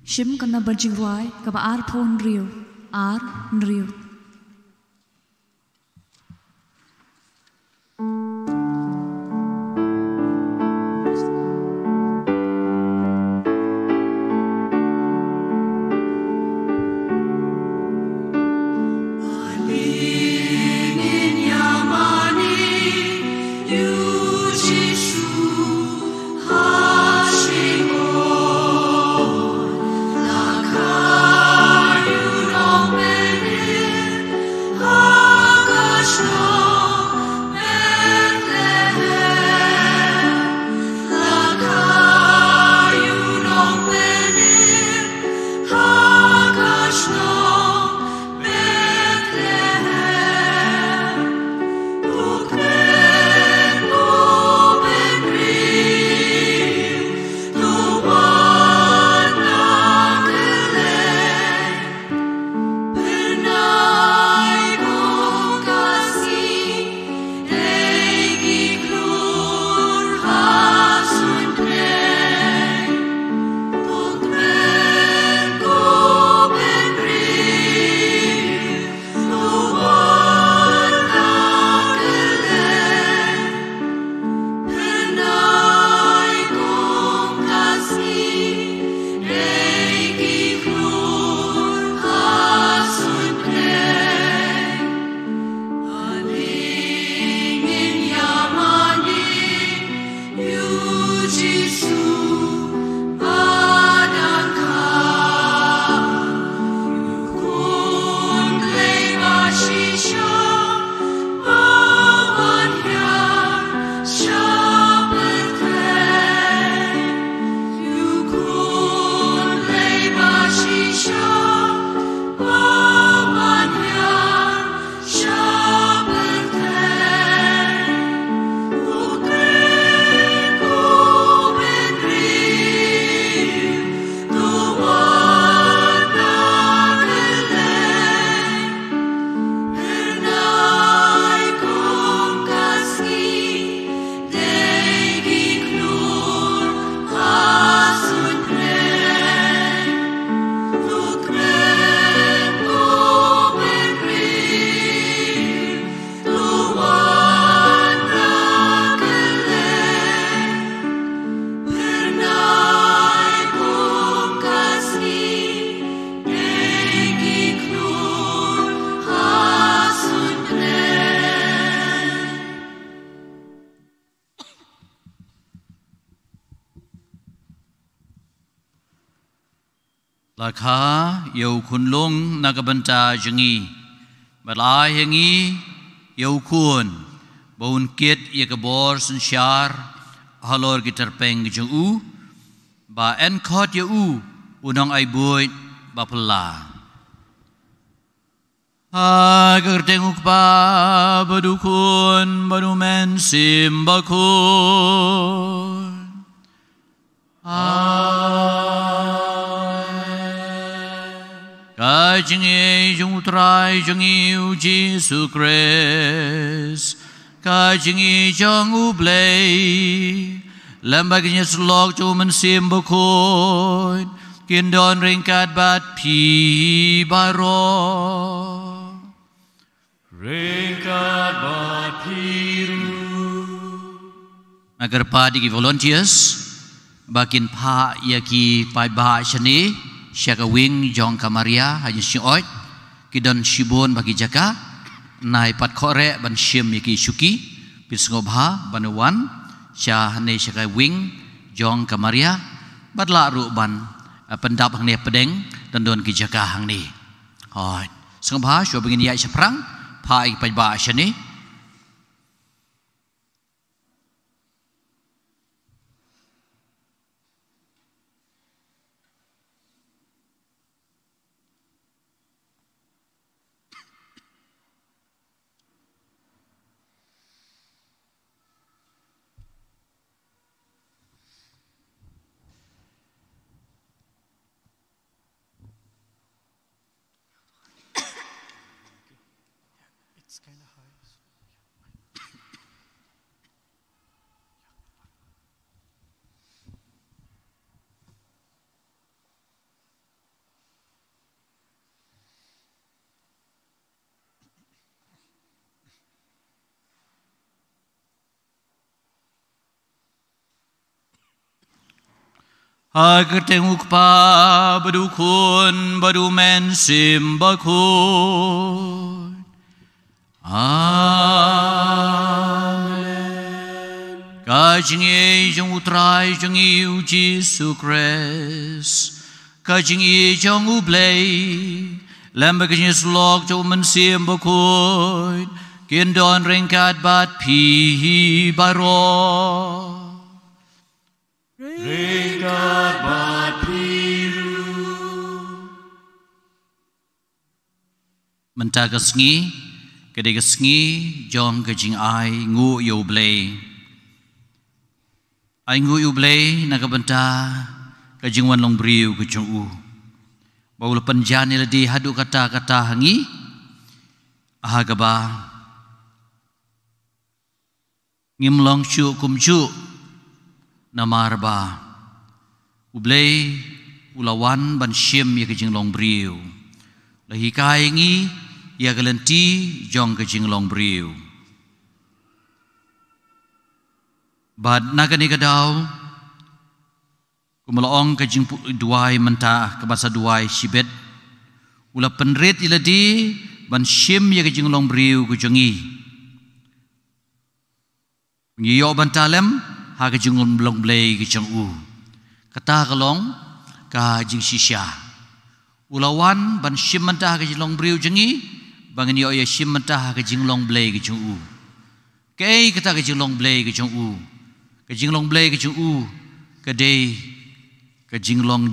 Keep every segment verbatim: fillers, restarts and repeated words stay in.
Shim ka nambar jingrwai kaba arphew hynriew, ar hynriew. La kha ïa u khunlung na ka bynta jong ngi, bad la ai ha ngi ïa u khun, ba un kit ïa ka bor synshar halor ki tyrpeng ki jong u, ba yn khot ïa u u nongai buit ba phylla. Ha ka kyrteng u Kpa bad u Khun bad u Mynsiem Bakhuid. Amen. Ka jingïeit jong u Trai jong ngi u Jisu Khrist, ka jingïeit jong u Blei, lem bad ka jingïasyllok jong u Mynsiem Bakhuid, kin don ryngkat bad phi baroh. Ryngkat bad phi ruh. Nga kyrpad ïa ki volunteers ba kin phah ïa ki paidbah shane sha ka wing jong ka Maria ha Jingshyngoid. Ki don shibun bad ki jaka, nai pat khohreh ban shim ïa ki shuki. Phin sngewbha ban wan sha hangne sha ka wing jong ka Maria, bad lah ruh ban, eh, pyndap hangne pdeng, don don ki jaka hangne. Hooid. Sngewbha shuwa ba ngin ïaid shaphrang, phah ïa ki paidbah shane. Ha ka kyrteng u Kpa bad u Khun bad u Mynsiem Bakhuid. Amen. Ka jingïeit jong u Trai jong ngi u Jisu Khrist, ka jingïeit jong u Blei, lem bad ka jingïasyllok jong u Mynsiem Bakhuid, kin don ryngkat bad phi baroh. Ryngkat bad phi ruh. Mynta ka sngi ka dei ka sngi jong ka jingainguh ïa u Blei. Ainguh ïa u Blei na ka bynta ka jingwan long briew ka jong u, ba u la pynjan ïa lade haduh katta katta ha ngi, ha kaba ngim long shuh kumjuh, namar ba u Blei u la wan ban shim ïa ka jinglong briew, la hikai ngi ïa ka lynti jong ka jinglong briew. Bad na kane ka daw, kumba la ong ka jingduwai mynta, kaba sa duwai shibit, u la pynrit ïa lade ban shim ïa ka jinglong briew ka jong ngi, ngi ïoh ban talem ha ka jinglong Blei ka jong u. Kata ka long ka jingshisha. U la wan ban shim mynta ha ka jinglong briew jong ngi, ba ngin ïoh ïa shim mynta ha ka jinglong Blei ka jong u. Kaei kata ka jinglong Blei ka jong u? Ka jinglong Blei ka jong u ka dei ka jinglong,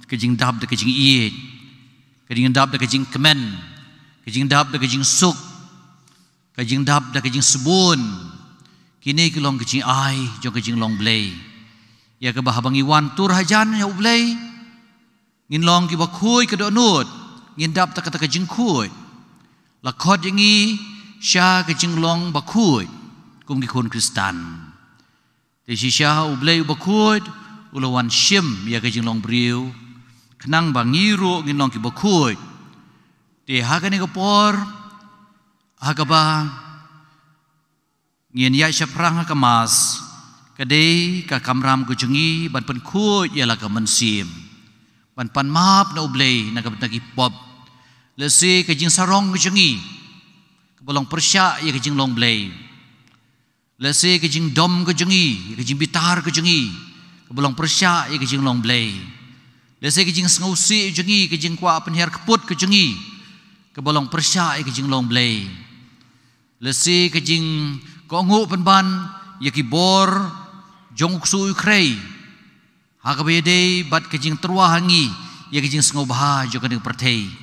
ka jingdap da ka jingïeit, ka jingdap da ka jingkmen, ka jingdap da ka jingsuk, ka jingdap da ka jingsbun. Kine ki long ka jingai jong ka jinglong Blei, ïa kaba haba ngi wan tur hajan ïa u Blei, ngin long kiba khuid ka dohnud, ngin dap da kata ka jingkhuid. La khot ïa ngi sha ka jinglong bakhuid kum ki khun Khristan. Te shisha u Blei uba khuid u la wan shim ïa ka jinglong briew, khnang ba ngi ruh ngin long kiba khuid. Te ha kane ka por, ha kaba ngin ïaid shaphrang ha ka Mass, ka dei ka kamram ka jong ngi ban pynkhuid ïa la ka mynsiem, ban pan map na u Blei na ka bynta ki pop. Lehse ka jingsarong ka jong ngi kaba long pyrshah ïa ka jinglong Blei, lehse ka jingdom ka jong ngi, ka jingbitar ka jong ngi kaba long pyrshah ïa ka jinglong Blei, lehse ka jingsngewsih jong ngi, ka jingkwah pynhiar kput ka jong ngi kaba long pyrshah ïa ka jinglong Blei. Lehse ka jingkohnguh pynban ïa ki bor jong u ksuid u khrei, ha kaba ïadei bad ka jingtyrwa ha ngi ïa ka jingsngewbha jong kane ka pyrthei.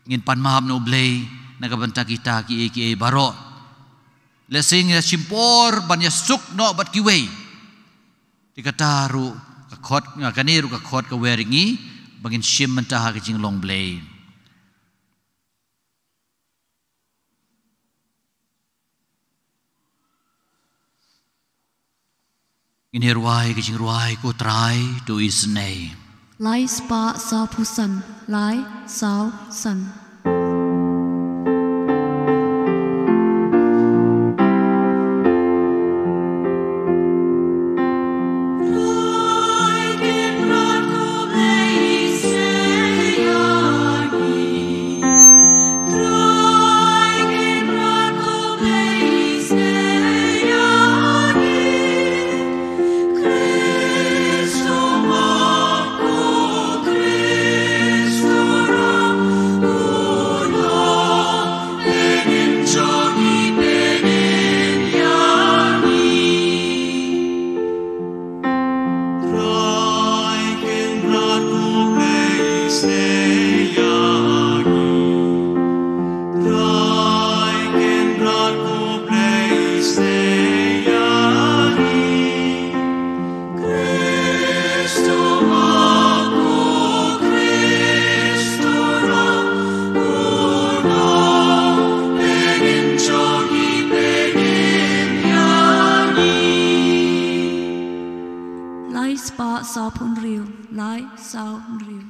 Ngin pan map na u Blei na ka bynta kita kiei kiei baroh. Lehse ngi la shim por ban ïasuk noh bad kiwei. Te kata ruh ka khot, kane ruh ka khot ka wer ïa ngi ba ngin shim mynta ha ka jinglong Blei. Ngin ïa rwai ka jingrwai, Ko Trai to isynei. Lai spah sawphew san, lai saw san. Lai spah sawphew hynriew, lai saw hynriew.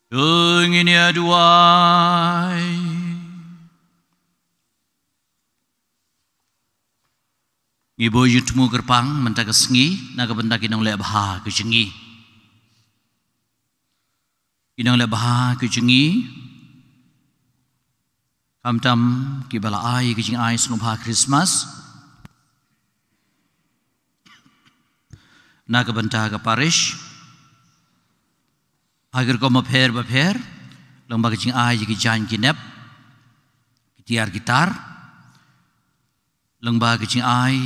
To ngin ïa duwai. Ngi buh jingthmu kyrpang mynta ka sngi na ka bynta ki nongleh bha ka jong ngi. Ki nongleh bha ka jong ngi, khamtam kiba la ai ka jingai sngewbha Christmas na ka bynta ka parish ha ki rukom bapher bapher, lyngba ka jingai ïa ki jaiñ ki nep, ki tiar ki tar, lyngba ka jingai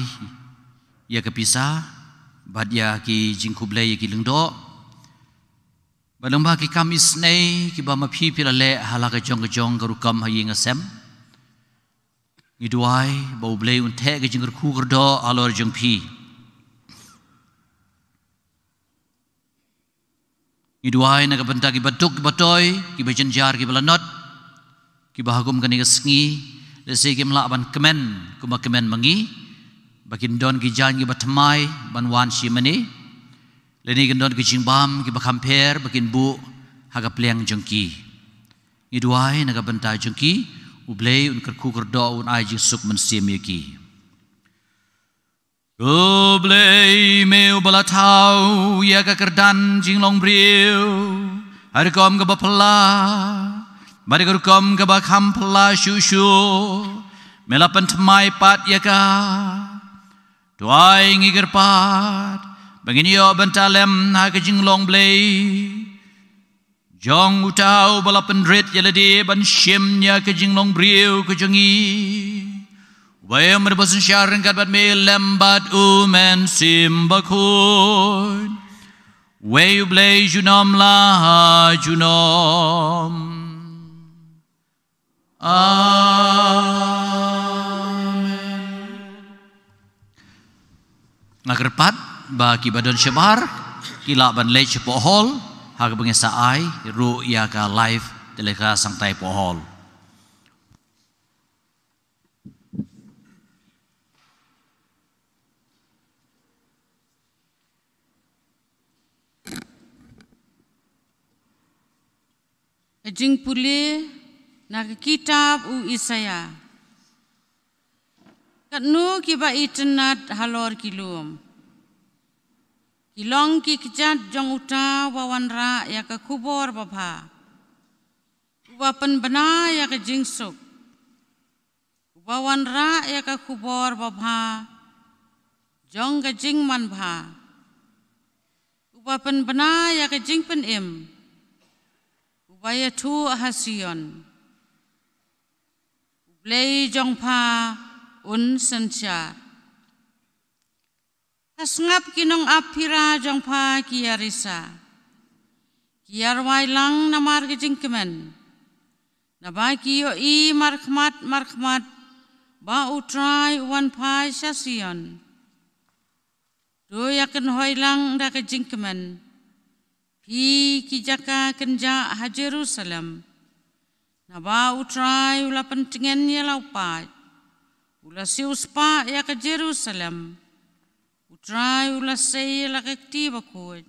ïa ka pisa bad ïa ki jingkhublei ïa ki lyngdoh, bad lyngba ki kam isynei kiba ma phi phi la leh ha la ka jong ka jong ka rukom ha ïing ha sem. Ngi duwai ba U Blei un theh ka jingkyrkhu kyrdoh halor jong phi. Ngi duwai na ka bynta kiba duk kiba toi, kiba jynjar kiba lanot, kiba ha kum kane ka sngi lehse kim lah ban kmen kumba kmen ma ngi, ba kin don ki jaiñ kiba thymmai ban wan sha mane, lane kin don ki jingbam kiba kham pher ba kin buh ha ka pliang jong ki. Ngi duwai na ka bynta jong ki, U Blei un kyrkhu kyrdoh, un ai jingsuk mynsiem ïa ki. Ko Blei, me uba la thaw ïa ka kyrdan jinglong briew ha ka rukom kaba phylla bad ha ka rukom kaba kham phylla shuh shuh, me la pynthymmai pat ïa ka. To ai ngi kyrpad ba ngin ïoh bynta lem ha ka jinglong Blei jong uta uba la pynrit ïa lade ban shim ïa ka jinglong briew ka jong ngi, uba ïa mar ba synshar ryngkat bad me lem bad U Mynsiem Bakhuid, uwei U Blei junom la ha junom. Amen. Nga kyrpad ba kiba don shabar ki lah ban leit sha poh hall, ha kaba ngi sa ai ruh ïa ka live telecast hangtai poh hall. Ka jingpule na ka kitab u Isaïah. Katno kiba itynnad halor ki lum. Ki long ki kjat jong uta uba wanrah ïa ka khubor babha, uba pynbna ïa ka jingsuk, uba wanrah ïa ka khubor babha jong ka jingmanbha, uba pynbna ïa ka jingpynim, uba ïathuh ha Sion, U Blei jong pha un synshar. Ha sngap ki nongap phira jong pha ki ïa risa. Ïa rwai lang namar ka jingkmen, naba ki ïohi markhmat markhmat ba U Trai u wan phai sha Sion. To ïakynhoi lang da ka jingkmen, phi ki jaka kynjah ha Jerusalem, naba U Trai u la pyntngen ïa la u paid. U la siewspah ïa ka Jerusalem. U Trai u la sei ïa la ka kti bakhuid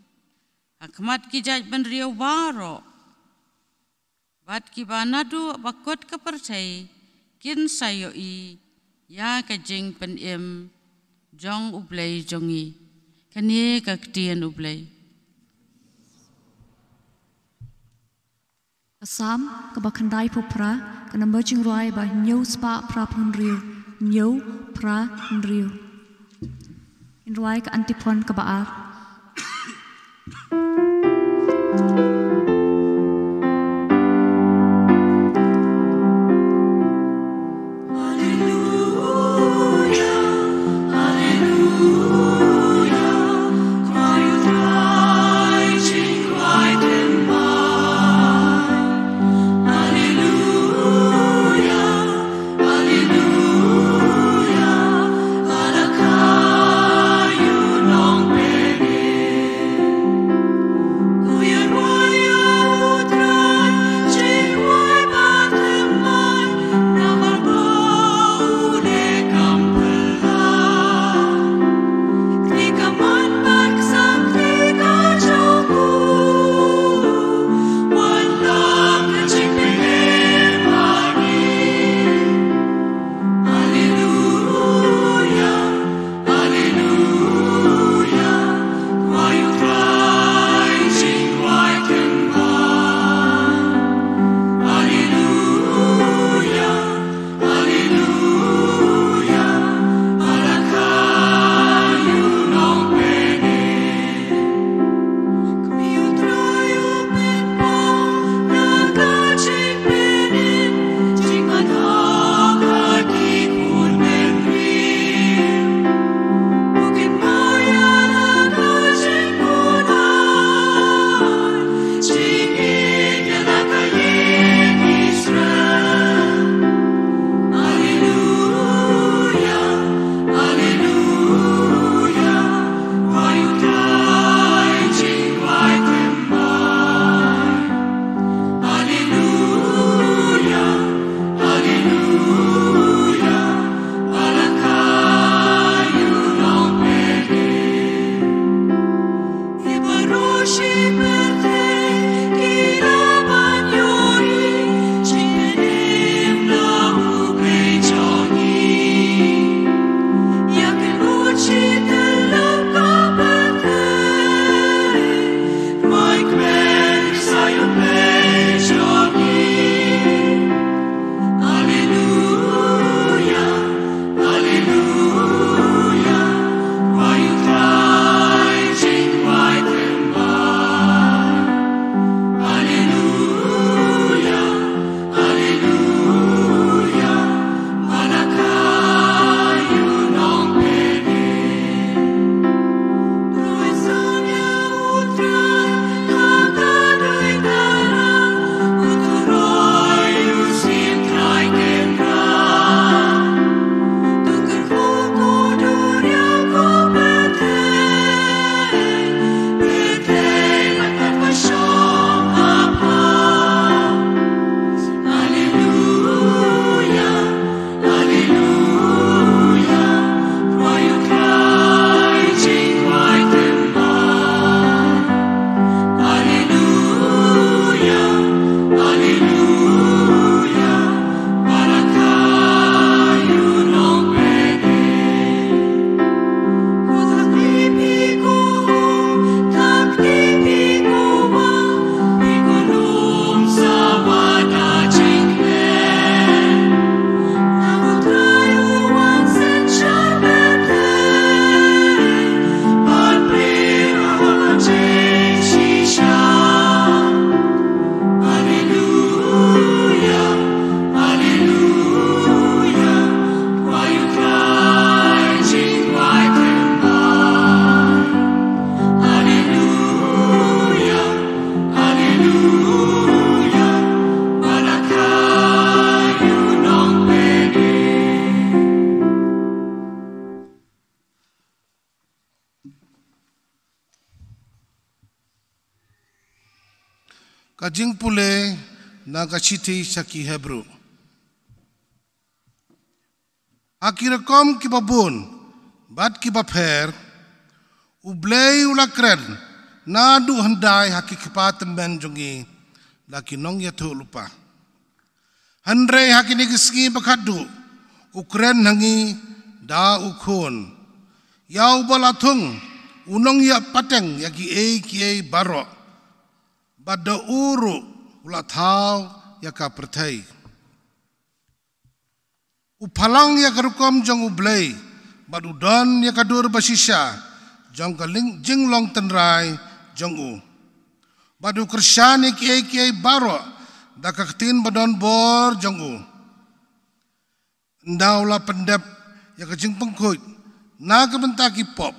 ha khmat ki jaitbynriew baroh. Bad kiba naduh ba kot ka pyrthei kin sa ïohi ïa ka jingpynim jong U Blei jong ngi. Kane ka ktien U Blei. Ka Salm kaba khyndaiphew phra, ka number jingrwai ba hynñiew spah phraphew hynriew, hynñiew phra hynriew. Ngin rwai ka antiphon kaba ar. Ka jingpule na ka shithi sha ki Hebru. Ha ki rukom kiba bun bad kiba pher, U Blei u la kren naduh hyndai ha ki kpa tymmen jong ngi da ki nongïathuhlypa. Hynrei ha kine ki sngi ba khatduh u kren ha ngi da u Khun, ïa uba la thung u nongïap pateng ïa kiei kiei baroh, bad da u ruh u la thaw ïa ka pyrthei. U phalang ïa ka rukom jong U Blei, bad u don ïa ka dur ba shisha jong ka ling-, jinglong tynrai jong u, bad u kyrshan ïa kiei kiei baroh da ka ktien ba don bor jong u. Ynda u la pyndep ïa ka jingpynkhuid na ka bynta ki pop,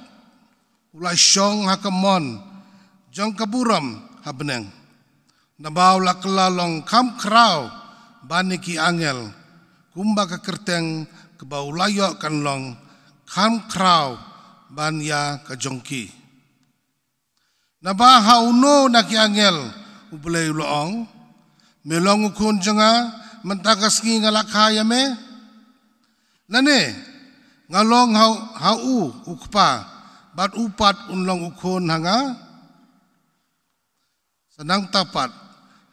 u la shong ha ka mon jong ka burom ha bneng. Naba u la kylla long kham khraw ban ïa ki angel, kumba ka kyrteng kaba u la ïoh kan long, kham khraw ban ïa ka jong ki. Naba ha uno na ki angel U Blei u la ong, Me long u Khun jong nga, mynta ka sngi nga la kha ïa me? Lane, nga long ha, ha u u Kpa, bad u pat un long u Khun ha nga? Sa nangta pat,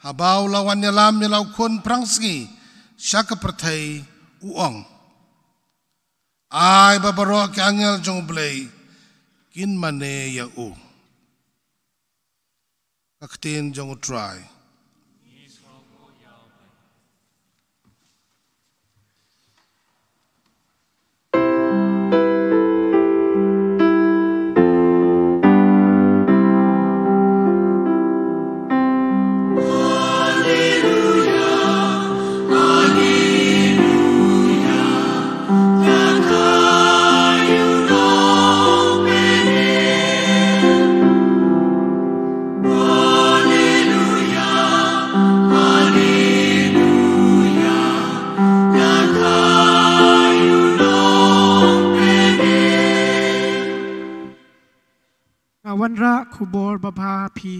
haba u la wan ïalam ïa la u Khun phrangsngi sha ka pyrthei, u ong, Ai ba baroh ki angel jong U Blei kin mane ïa u. Ka ktien jong U Trai. Nga wanrah khubor babha ha phi.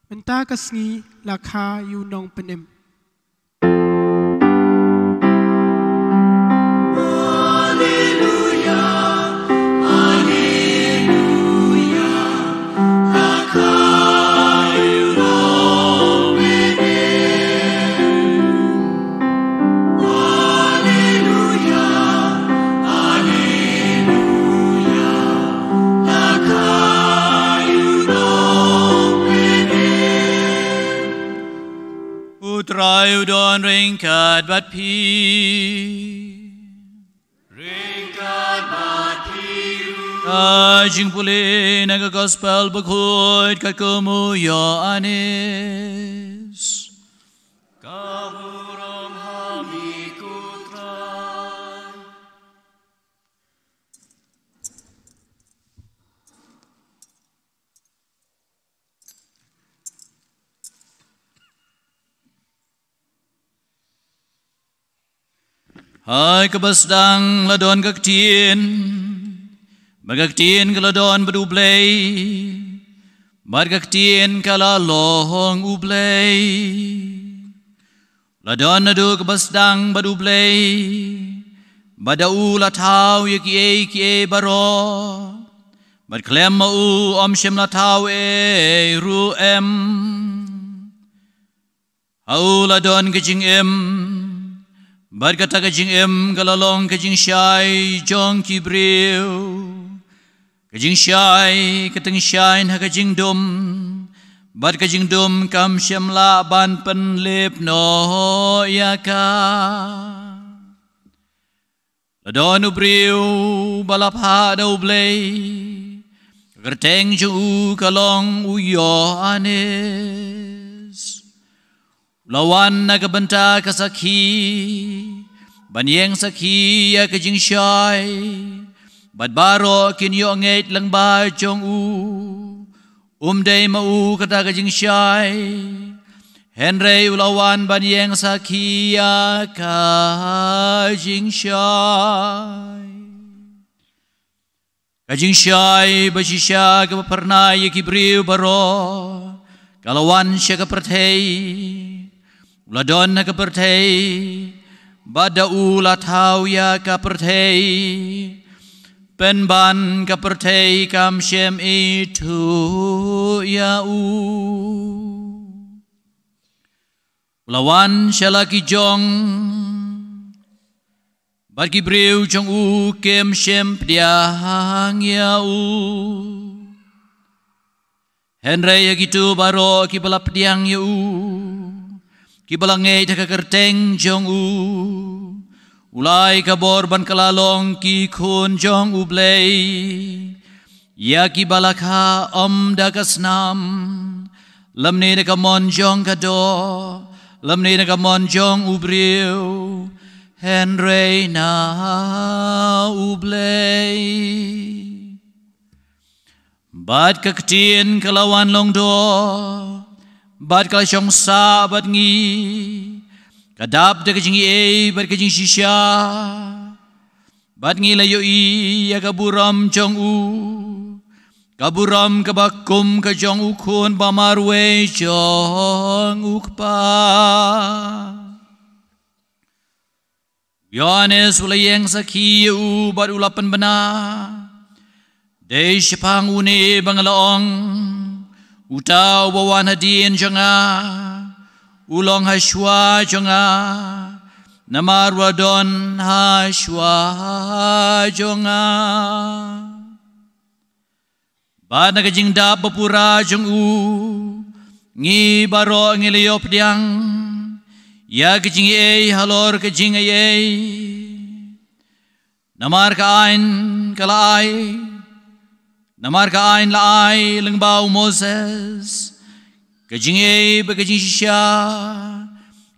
Mynta ka sngi la kha ïa u Nongpynim. U Trai u don ryngkat bad phi. Ryngkat bad phi ruh. Ka jingpule na ka Gospel Bakhuid katkum u Ïoannis. Ka burom ha me ko Trai. Ha kaba sdang la don ka ktien, bad ka ktien ka la don bad U Blei, bad ka ktien ka la long U Blei. La don naduh kaba sdang bad U Blei, bad da u la thaw ïa kiei kiei baroh, bad khlem ma u ym shym la thaw ei ruh em. Ha u la don ka jingim, bad kata ka jingim ka la long ka jingshai jong ki briew. Ka jingshai ka tyngshaiñ ha ka jingdum, bad ka jingdum kam shym lah ban pynlip noh ïa ka. La don u briew ba la phah da U Blei, ka kyrteng jong u ka long u Ïoannis. U la wan na ka bynta ka sakhi, ban ïeng sakhi ïa ka jingshai, bad baroh kin ïoh ngeit lyngba jong u. Um dei ma u kata ka jingshai, hynrei u la wan ban ïeng sakhi ïa ka jingshai. Ka jingshai ba shisha kaba phyrnai ïa ki briew baroh, Ka la wan sha ka pyrthei, u la don ha ka pyrthei, bad da u la thaw ïa ka pyrthei, pynban ka pyrthei kam shym ithuh ïa u. U la wan sha la ki jong, bad ki briew jong u kim shym pdiang ïa u. Hynrei ïa kito baroh kiba la pdiang ïa u, kiba la ngeit ha ka kyrteng jong u, u la ai ka bor ban kylla long ki khun jong U Blei, ïa kiba la kha ym da ka snam, lymne da ka mon jong ka doh, lymne da ka mon jong u briew, hynrei na U Blei. Bad ka ktien ka la wan long doh, bad ka la shong sah bad ngi, ka dap da ka jingaiei bad ka jingshisha. Bad ngi la ïohi ïa ka burom jong u, ka burom kaba kum ka jong u Khun bamarwei jong u Kpa. U Ïoannis u la ïeng sakhi ïa u bad u la pynbna: Dei shaphang une ba nga la ong, uta uba wan hadien jong nga u long hashwa jong nga, namar u la don hashwa jong nga. Bad na ka jingdap bapura jong u, ngi baroh ngi la ïoh pdiang ïa ka jingaiei halor ka jingaiei. Namar ka aiñ ka la ai, namar ka aiñ la ai lyngba u Moses, ka jingaiei bad ka jingshisha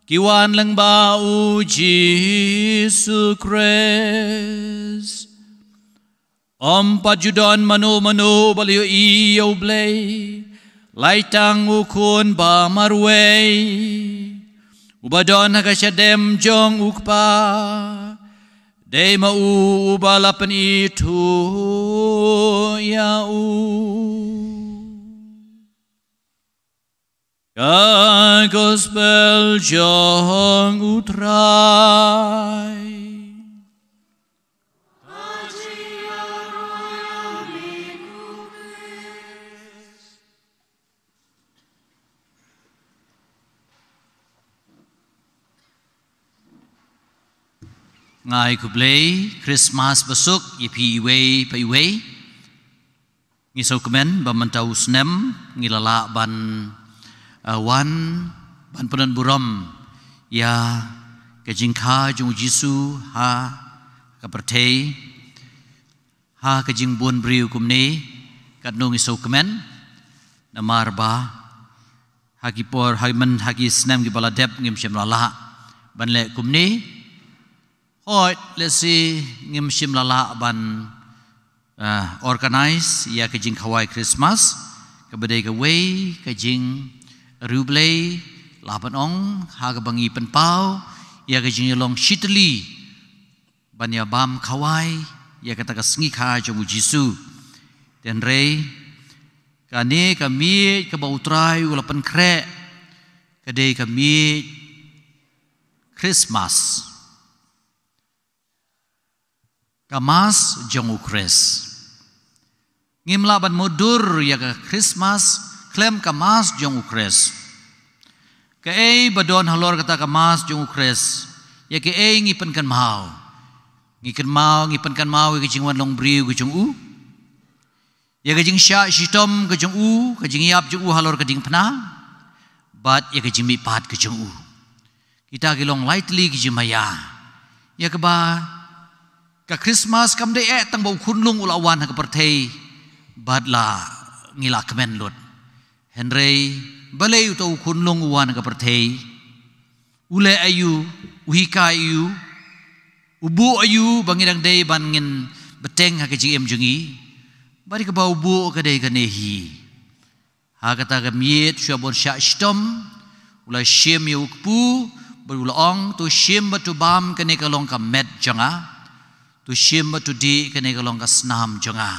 ki wan lyngba u Jisu Khrist. Ym pat ju don mano mano ba la ïohi ïa U Blei, lait tang u Khun bamarwei, uba don ha ka shadem jong u Kpa, dei ma u uba la pynithuh ïa u. Ka Gospel jong u Trai. Nga ai khublei Christmas basuk ïa phi iwei pa iwei. Ngi sngewkmen ba mynta u snem ngi la lah ban, eh, wan ban pynbun burom ïa ka jingkha jong u Jisu ha ka pyrthei, ha ka jingbun briew kumne. Katno ngi sngewkmen, namar ba ha ki por, ha man, ha ki snem kiba la dep ngim shym la lah ban leh kumne. Hooid, lehse ngim shym la lah ban, ah, organise ïa ka jingkhawai Christmas, kaba dei kawei ka jingriewblei, lah ban ong, ha kaba ngi pynpaw ïa ka jingïalong shitylli ban ïa bam khawai ïa kata ka sngi kha jong u Jisu. Hynrei kane ka miej kaba u Trai u la pynkhreh, ka dei ka miej Christmas. Ka Mass jong u Khrist. Ngim lah ban mutdur ïa ka Christmas khlem ka Mass jong u Khrist. Kaei ba don halor kata ka Mass jong u Khrist, ïa kaei ngi pynkynmaw? Ngi kynmaw, ngi pynkynmaw ïa ka jingwan long briew ka jong u, ïa ka jingshah shitom ka jong u, ka jingïap jong u halor ka diengphna, bad ïa ka jingmihpat ka jong u. Kita ki long lai tylli ki jingmaïa ïa kaba ka Christmas kam dei eh tang ba u khunlung u la wan ha ka pyrthei bad la ngi la kmen lut. Hynrei balei uta u khunlung u wan ha ka pyrthei? U leh aïu, u hikai aïu, u buh aïu ba ngi dang dei ban ngin bteng ha ka jingim jong ngi? Bad kaba u buh ka dei kane hi. Ha kata ka miet shuwa ban shah shitom, u la shim ïa u kpu, bad u la ong, to shim bad to bam, kane ka long ka met jong nga. To shim bad to dih, kane ka long ka snam jong nga.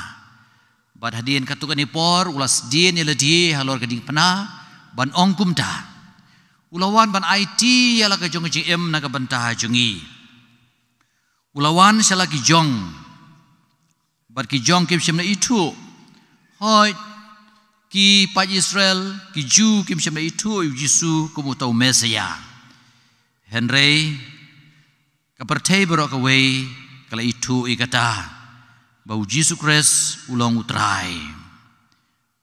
Bad hadien katto katne por, u la sdien ïa lade halor ka diengphna, ban ong kumta. U la wan ban aiti ïa la ka jong ka jingim na ka bynta jong ngi. U la wan sha la ki jong, bad ki jong kim shym la ithuh. Hooid, ki paid Israel, ki Jiw kim shym la ithuh ïa u Jisu kum uta u Messaïah. Hynrei ka pyrthei baroh kawei ka la ithuh ïa kata, ba u Jisu Khrist u long u Trai.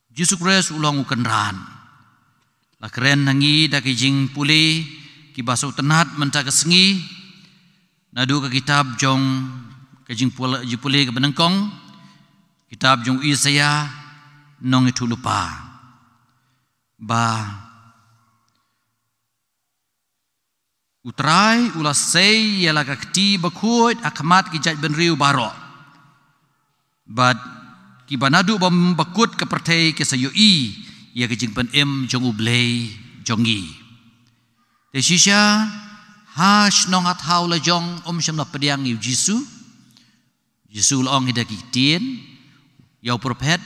Jisu Khrist u long u Kynrad. La kren ha ngi da ki jingpule kiba sngewtynnat mynta ka sngi, naduh ka kitab jong ka jingpule, jingpule kaba nyngkong, kitab jong u Isaïah, nongïathuhlypa. Ba u Trai u la sei ïa la ka kti bakhuid ha khmat ki jaitbynriew baroh. Bad kiba naduh bym bakut ka pyrthei ki sa ïohi ïa ka jingpynim jong U Blei jong ngi. Te shisha, ha shnong ha thaw la jong ym shym la pdiang ïa u Jisu. Jisu u la ong hi da ki ktien, ïa u prophet,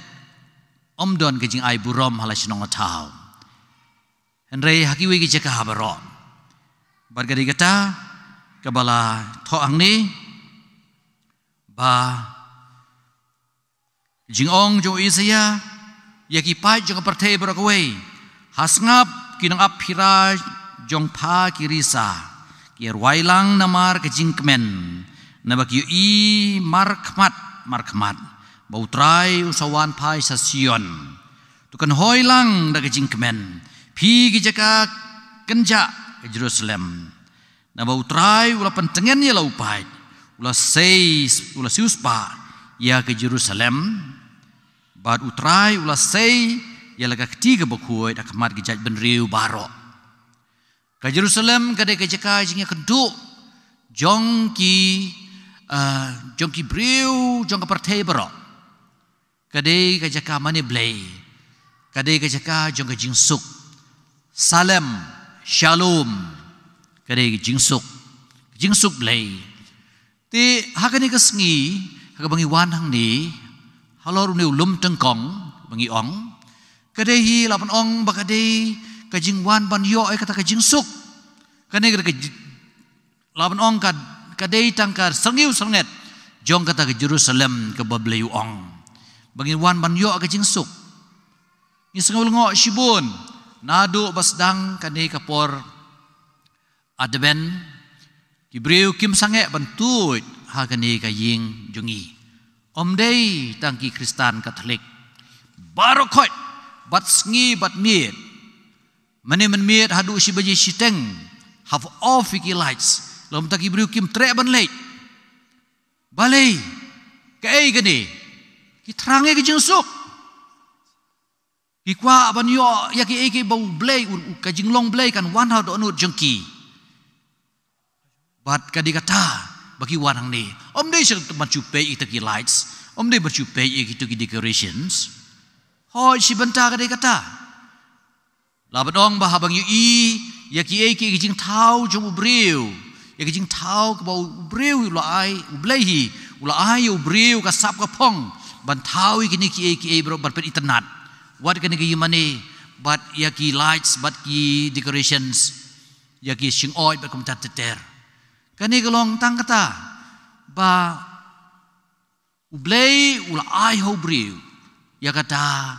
ym don ka jingai burom ha la shnong ha thaw. Hynrei ha kiwei ki jaka baroh. Bad ka dei kata kaba la thoh hangne, ba jingong jong u Isaïah ïa ki paid jong ka pyrthei baroh kawei. Ha sngap ki nongap phira jong pha ki risa, ki rwai lang namar ka jingkmen, naba ki ïohi markhmat markhmat ba u Trai u sa wan phai sha Sion. To kynhoi lang da ka jingkmen, phi ki jaka kynjah ka Jerusalem. Naba u Trai u la pyntngen ïa la u paid, u la sei, u la siewspah ïa ka Jerusalem. Bad u Trai u la sei ïa la ka kti kaba khuid ha khmat ki jaitbynriew baroh. Ka Jerusalem ka dei ka jaka jingïakynduh jong ki, ah, jong ki briew jong ka pyrthei baroh. Ka dei ka jaka mane Blei. Ka dei ka jaka jong ka jingsuk. Salem, Shalom. Ka dei ka jingsuk. Ka jingsuk Blei. Te ha kane ka sngi, ha kaba ngi wan hangne, halor une u lum tyngkong, ba ngi ong, ka dei hi lah ban ong ba ka dei ka jingwan ban ïoh ïa kata ka jingsuk. Kane ka dei ka ji-, lah ban ong ka, ka dei tang ka syrngiew syrnget jong kata ka Jerusalem kaba Blei u ong. Ba ngin wan ban ïoh ka jingsuk. Ngi sngew lyngngoh shibun naduh ba sdang kane ka por Advent, ki briew kim sangeh ban tuid ha kane ka ïing jong ngi. Ym dei tang ki Khristan Katholik. Baroh khoit, bad sngi bad miet. Mynne mynmiet haduh shi baje shiteng, half off ïa ki lights. Lymda ki briew kim treh ban leit. Balei? Kaei kane? Ki thrang ïa ka jingsuk. Ki kwah ban ïoh ïa kiei kiei ba U Blei, u, u, ka jinglong Blei kan wan ha dohnud jong ki. Bad ka dei kata ba ki wan hangne. Ym dei shu ban shu peit ïa kita ki lights. Ym dei ban shu peit ïa kita ki decorations. Hooid, shi bynta ka dei kata. Lah ban ong ba haba ngi ïohi ïa kiei kiei ki jingthaw jong u briew, ïa ki jingthaw kaba u briew u la ai, U Blei hi u la ai ïa u briew ka sap ka phong ban thaw ïa kine kiei kiei baroh ban pynitynnad. Wat kane ka ïingmane, bad ïa ki lights, bad ki decorations, ïa ki shingoid bad kumta ter ter. Kane ka long tang kata ba U Blei u la ai ha u briew ïa kata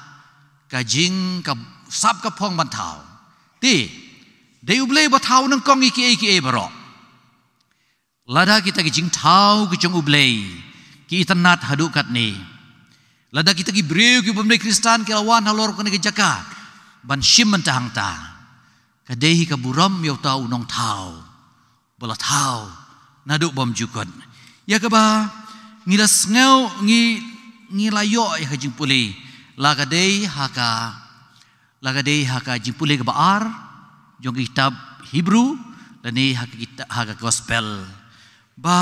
ka jing, ka sap ka phong ban thaw. Te dei U Blei ba thaw nyngkong ïa kiei kiei baroh. Lada kita ki jingthaw ki jong U Blei ki itynnad haduh katne, lada kita ki briew ki bym dei Khristan ki la wan halor kane ka jaka ban shim mynta hangta, ka dei hi ka burom ïa uta u nongthaw ba la thaw naduh bymjukut. Ïa kaba ngi la sngew, ngi, ngi la ïoh ïa ka jingpule, la ka dei ha ka, la ka dei ha ka jingpule kaba ar jong ka kitab Hebru, lane ha ka kita-, ha ka gospel, ba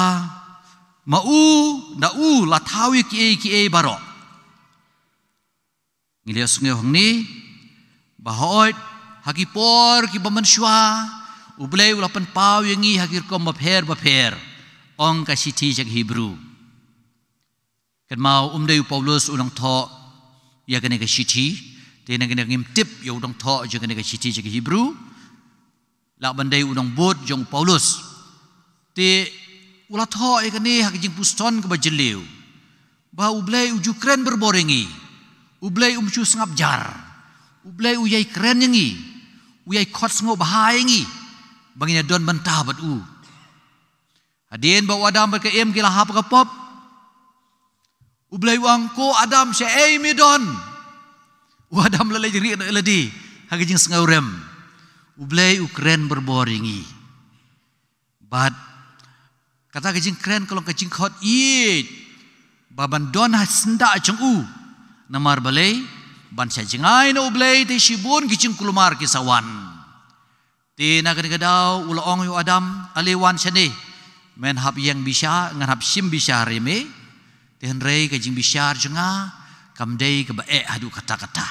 ma u, da u la thaw ïa kiei kiei baroh. Ngi la ïohsngew hangne ba hooid, ha ki por kiba mynshuwa U Blei u la pynpaw ïa ngi ha ki rukom bapher bapher, ong ka shithi jong ki Hebru. Kynmaw, um dei u Paulus u nongthoh ïa kane ka shithi, Te na kane ngim tip ïa u nongthoh jong kane ka shithi sha ki Hebru, lah ban dei u nongbud jong u Paulus. Te u la thoh ïa kane ha ka jingpynshitom kaba jylliew, ba U Blei u ju kren barabor ïa ngi. U Blei um ju sngap jar. U Blei u ïai kren ïa ngi, u ïai khot sngewbha ïa ngi ba ngin ïa don bynta bad u. Hadien ba u Adam bad ka Im ki la hap ha ka pop, U Blei u ong, "Ko Adam, shaei me don?" U Adam la leit rieh noh ïa lade ha ka jingsngewrem. U Blei u kren barabor ïa ngi. Bad kata ka jingkren ka long ka jingkhot ïeit ba ban don ha syndah jong u. Namar balei? Ban sa jngai na U Blei te shibun ki jingkulmar ki sa wan. Te na kane ka daw u la ong ïa u Adam, "Ale wan shane, men hap ïeng bishar, ngan hap shim bishar ïa me. Te hynrei ka jingbishar jong nga kam dei kaba eh haduh katta katta.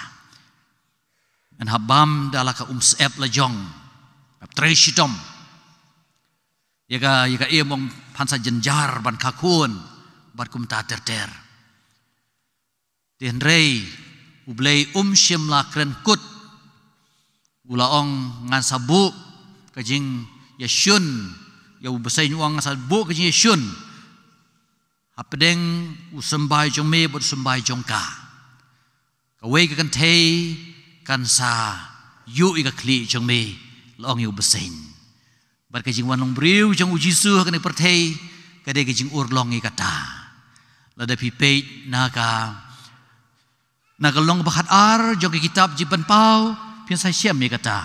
Men hap bam da la ka umsyep la jong, hap trei shitom." Ïa ka, ïa ka Im u ong, "Phan sa jynjar ban kha khun," bad kumta ter ter. Te hynrei U Blei um shym la kren kut. U la ong, "Ngan sa buh ka jingïashun." Ïa u bseiñ u ong, "Ngan sa buh ka jingïashun hapdeng u symbai jong me bad u symbai jong ka. Kawei ka kynthei kan sa ïuh ïa ka khlieh jong me," la ong ïa u bseiñ. Bad ka jingwan long briew jong U Jisu ha kane ka pyrthei ka dei ka jingurlong ïa kata. Lada phi peit na ka, na ka lynnong ba khatar jong ka kitab Jingpynpaw, phin sa shem ïa kata.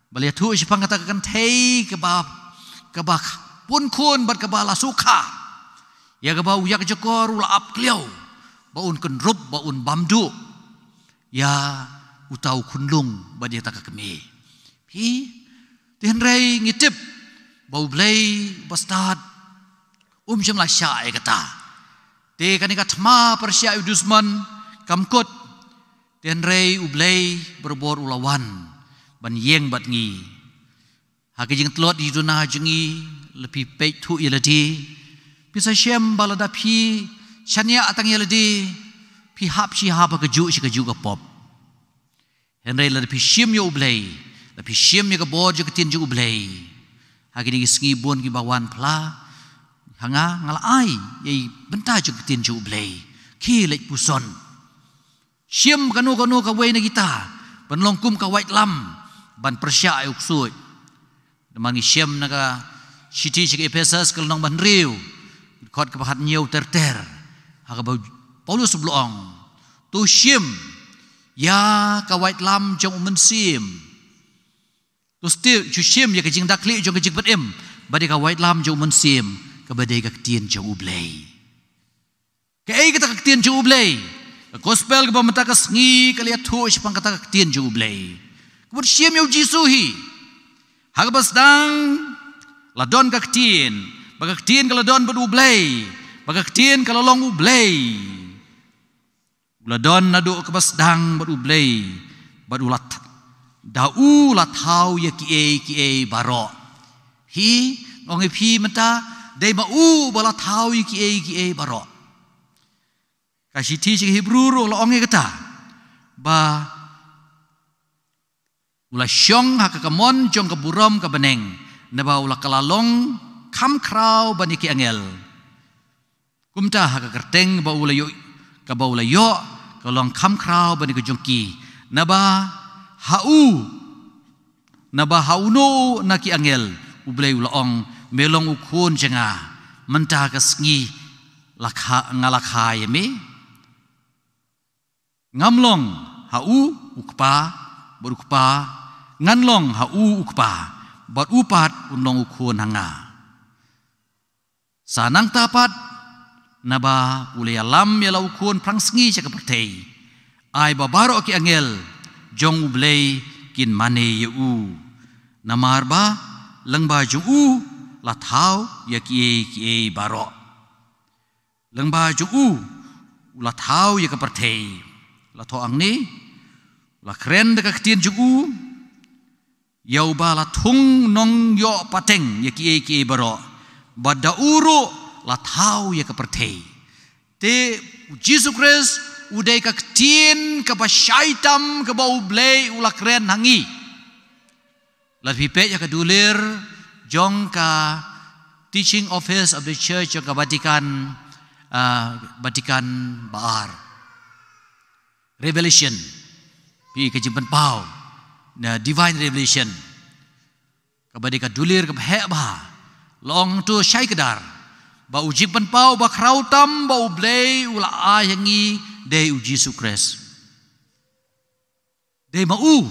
Ba la ïathuh shaphang kata ka kynthei kaba, kaba pun khun bad kaba la sukha. Ïa kaba u ïakjakor u la ap kliaw ba un kynrup, ba un bam duh ïa uta u khunlung bad ïa kata ka kmie. Phi, te hynrei ngi tip ba U Blei uba stad um shym la shah ïa kata. Te kane ka thma pyrshah ïa u dusmon kam kut. Te hynrei U Blei barabor u la wan ban ïeng bad ngi. Ha ka jingtlot ïa u duna jong ngi, lada phi peit thuh ïa lade, phin sa shem ba lada phi shaniah tang ïa lade, phi hap shi hap ha kajuh shi kajuh ka pop. Hynrei lada phi shim ïa U Blei, lada phi shim ïa ka bor jong ka ktien jong U Blei, ha kine ki sngi bun kiba wan pla, ha nga, nga la ai ïa i bynta jong ka ktien jong U Blei. Khie leit puson. Shim kano kano kawei na kita ban long kum ka waitlam ban pyrshah ïa u ksuid. Namar ngi shem na ka shithi sha ki Ephesus ka lynnong ba hynriew, dkhot kaba khathynñiew ter ter, ha kaba u Paulus u la ong, "To shim ïa ka waitlam jong U Mynsiem. To sti-, to shim ïa ka jingda khlieh jong ka jingpynim bad ïa ka waitlam jong U Mynsiem, kaba dei ka ktien jong U Blei." Kaei kata ka ktien jong U Blei? Ka gospel kaba mynta ka sngi ka la ïathuh shaphang kata ka ktien jong U Blei. Kaba shim ïa U Jisu hi. Ha kaba sdang la don ka ktien, ba ka ktien ka la don bad U Blei, ba ka ktien ka la long U Blei. U la don naduh kaba sdang bad U Blei, bad u la th-, da u la thaw ïa kiei kiei baroh. Hi, nga ong ïa phi mynta, dei ma u ba la thaw ïa kiei kiei baroh. Ka shithi sha ki Hebru ruh la ong ïa kata, ba u la shong ha ka kamon jong ka burom ka bneng, naba u la kylla long kham khraw ban ïa ki angel. Kumta ha ka kyrteng ba u la ïoh, kaba u la ïoh, ka long kham khraw ban ïa ka jong ki. Naba ha u, naba ha uno na ki angel, U Blei u la ong, "Me long u khun jong nga, mynta ka sngi la kha, nga la kha ïa me. Ngam long ha u u kpa, bad u kpa, ngan long ha u u kpa, bad u pat un long u khun ha nga." Sa nangta pat, naba u la ïalam ïa la u khun phrangsngi sha ka pyrthei, ai ba baroh ki angel jong U Blei kin mane ïa u. Namar ba lyngba jong u la thaw ïa kiei kiei baroh. Lyngba jong u, u la thaw ïa ka pyrthei. La thoh hangne, u la kren da ka ktien jong u, ïa uba la thung nongïoh pateng ïa kiei kiei baroh, bad da u ruh la thaw ïa ka pyrthei. Te U Jisu Khrist u dei ka ktien kaba shai tam kaba U Blei u la kren ha ngi. Lada phi peit ïa ka dulir jong ka Teaching Office of the Church jong ka Vatican, ah, Vatican ba ar. Revelation, phi, ka jingpynpaw, na divine revelation, kaba dei ka dulir kaba heh bha. La ong hangto shai kdar ba u jingpynpaw ba khraw tam ba U Blei u la ai ha ngi dei U Jisu Khrist. Dei ma u,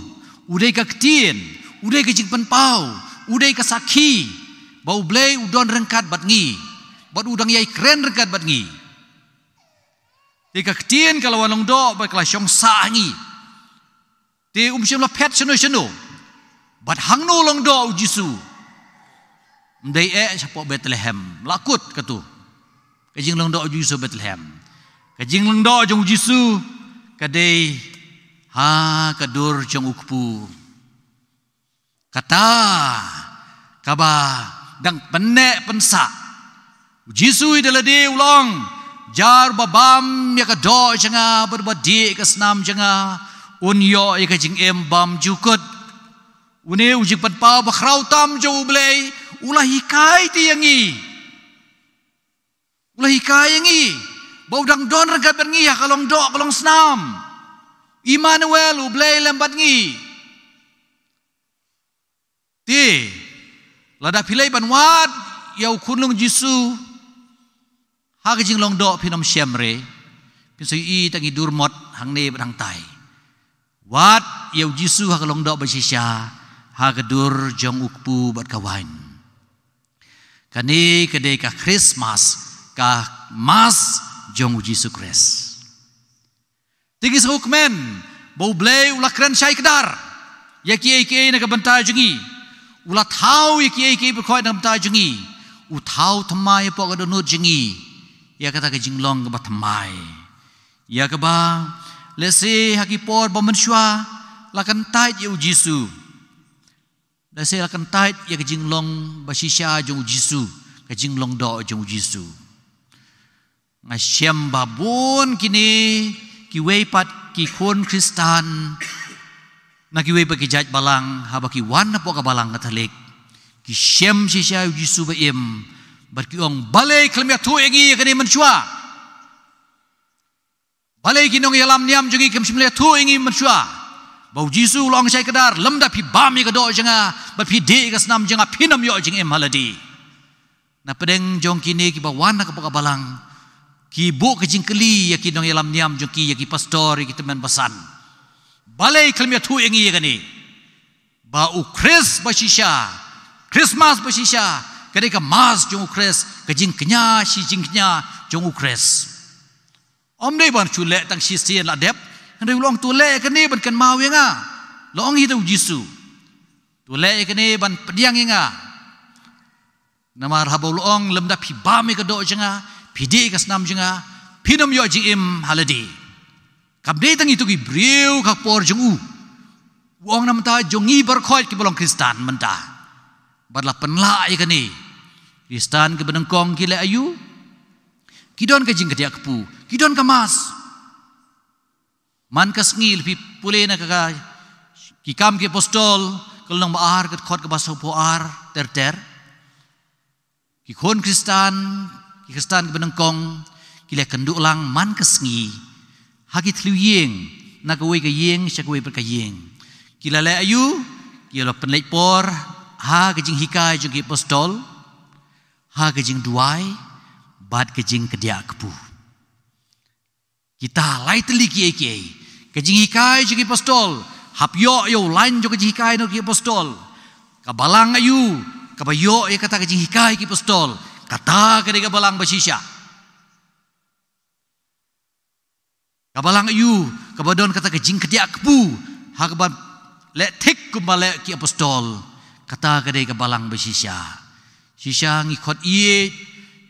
u dei ka ktien, u dei ka jingpynpaw, u dei ka sakhi ba U Blei u don ryngkat bad ngi, bad u dang ïai kren ryngkat bad ngi. Te ka ktien ka la wan long doh bad ka la shong sah ha ngi. Te um shym la phet shano shano bad hangno long doh U Jisu. Ym dei eh shapoh Bethlehem, la kut katu. Ka jinglong doh U Jisu Bethlehem. Ka jinglong doh jong U Jisu ka dei ha ka dur jong u kpu. Kata kaba dang pynneh pynsah. U Jisu i da lade u la ong, jar ba bam ïa ka doh jong nga bad ba dih ka snam jong nga, un ïoh ïa ka jingim bymjukut. Une u jingpynpaw ba khraw tam jong U Blei u la hikai te ïa ngi. U la hikai ïa ngi ba u dang don ryngkat bad ngi ha ka long doh ka long snam. Immanuel, U Blei lem bad ngi. Te lada phi leit ban wad ïa u khunlung Jisu ha ka jinglong doh, phin ym shem re. Phin sa ïohi tang i dur mot hangne bad hangtai. Wad ïa U Jisu ha ka long doh ba shisha ha ka dur jong u kpu bad ka wain. Kane ka dei ka Christmas, ka Mass jong U Jisu Khrist. Te ngi sngewkmen ba U Blei u la kren shai kdar ïa kiei kiei na ka bynta jong ngi. U la thaw ïa kiei kiei baroh na ka bynta jong ngi. U thaw thymmai hapoh ka dohnud jong ngi ïa kata ka jinglong kaba thymmai, ïa kaba lehse ha ki por ba mynshuwa la kyntait ïa U Jisu. Lehse la kyntait ïa ka jinglong ba shisha jong U Jisu, ka jinglong doh jong U Jisu. Nga shem ba bun kine kiwei pat ki khun Khristan na kiwei pat ki jait balang, haba ki wan hapoh ka Balang Katholik, ki shem shisha U Jisu ba im, bad ki ong, balei khlem ïathuh ïa ngi ïa kane mynshuwa? Balei ki nongïalam niam jong ngi kim shym la ïathuh ïa ngi mynshuwa ba U Jisu u la ong shai kdar, lymda phi bam ïa ka doh jong nga bad phi dih ïa ka snam jong nga, phin ym ïoh jingim ha lade? Na pdeng jong kine kiba wan ha ka balang, ki buh ka jingkylli ïa ki nongïalam niam jong ki, ïa ki pastor, ïa ki tymmen basan, balei khlem ïathuh ïa ngi ïa kane, ba U Khrist ba shisha, Christmas ba shisha, ka dei ka Mass jong U Khrist, ka jingkñia shi jingkñia jong U Khrist. Ym dei ban shu leh tang shisien la dep, hynrei u la ong, to leh ïa kane ban kynmaw ïa nga. La ong hi da U Jisu, to leh ïa kane ban pdiang ïa nga. Namar haba u la ong, lymda phi bam ïa ka doh jong nga, phi dih ïa ka snam jong nga, phin ym ïoh jingim ha lade. Kam dei tang ïa kito ki briew ka por jong u. U ong na ka bynta jong ngi baroh kiba long Khristan mynta. Bad la pynlah ïa kane. Khristan kiba nyngkong ki leh aïu? Ki don ka jingkdiah kpu, ki don ka Mass. Man ka sngi, lada phi pule na ka, ka Ki Kam ki Apostol, ka lynnong ba ar, ka dkhot kaba sawphew ar ter ter. Ki khun Khristan, ki Khristan kiba nyngkong, ki la ïakynduh lang man ka sngi ha ki thliew ïing, na kawei ka ïing sha kawei pat ka ïing. Ki la leh aïu? Ki la pynleit por ha ka jinghikai jong ki apostol, ha ka jingduwai, bad ka jingkdiah kpu. Kita lai tylli kiei kiei. Ka jinghikai jong ki apostol, hap ïoh ïa u lain jong ka jinghikai na ki apostol. Ka balang aïu kaba ïoh ïa kata ka jinghikai ki apostol? Kata ka dei ka balang ba shisha. Ka balang aïu kaba don kata ka jingkdiah kpu, ha kaba leh thik kumba leh ki apostol? Kata ka dei ka balang ba shisha. Shisha ngi khot ïeit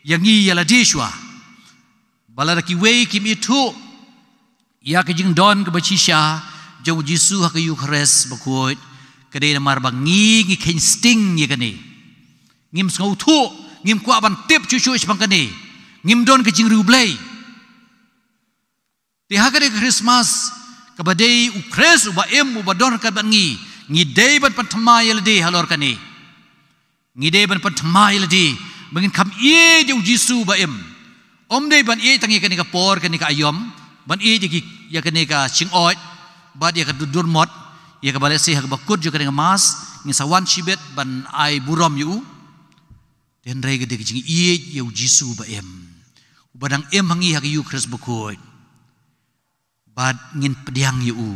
ïa ngi ïa lade shuwa. Ba lada kiwei kim ithuh ïa ka jingdon kaba shisha jong U Jisu ha ka Eukharist bakhuid, ka dei namar ba ngi, ngi kheiñ sting ïa kane. Ngim sngewthuh, ngim kwah ban tip shuh shuh shaphang kane. Ngim don ka jingriewblei. Te ha kane ka Christmas, kaba dei u Khrist uba im, uba don ryngkat bad ngi, ngi dei ban pynthymmai ïa lade halor kane. Ngi dei ban pynthymmai ïa lade ba ngin kham ïeit ïa u Jisu uba im. Ym dei ban ïeit tang ïa kane ka por, kane ka aïom, ban ïeit ïa ki, ïa kane ka shyngkhoit bad ïa ka dur, dur mot, ïa kaba lehse ha kaba kut jong kane ka Mass ngin sa wan shibit ban ai burom ïa u. Te hynrei ka dei ka jingïeit ïa u Jisu uba im, uba dang im ha ngi ha ka Eucharist bakhuid. Bad ngin pdiang ïa u.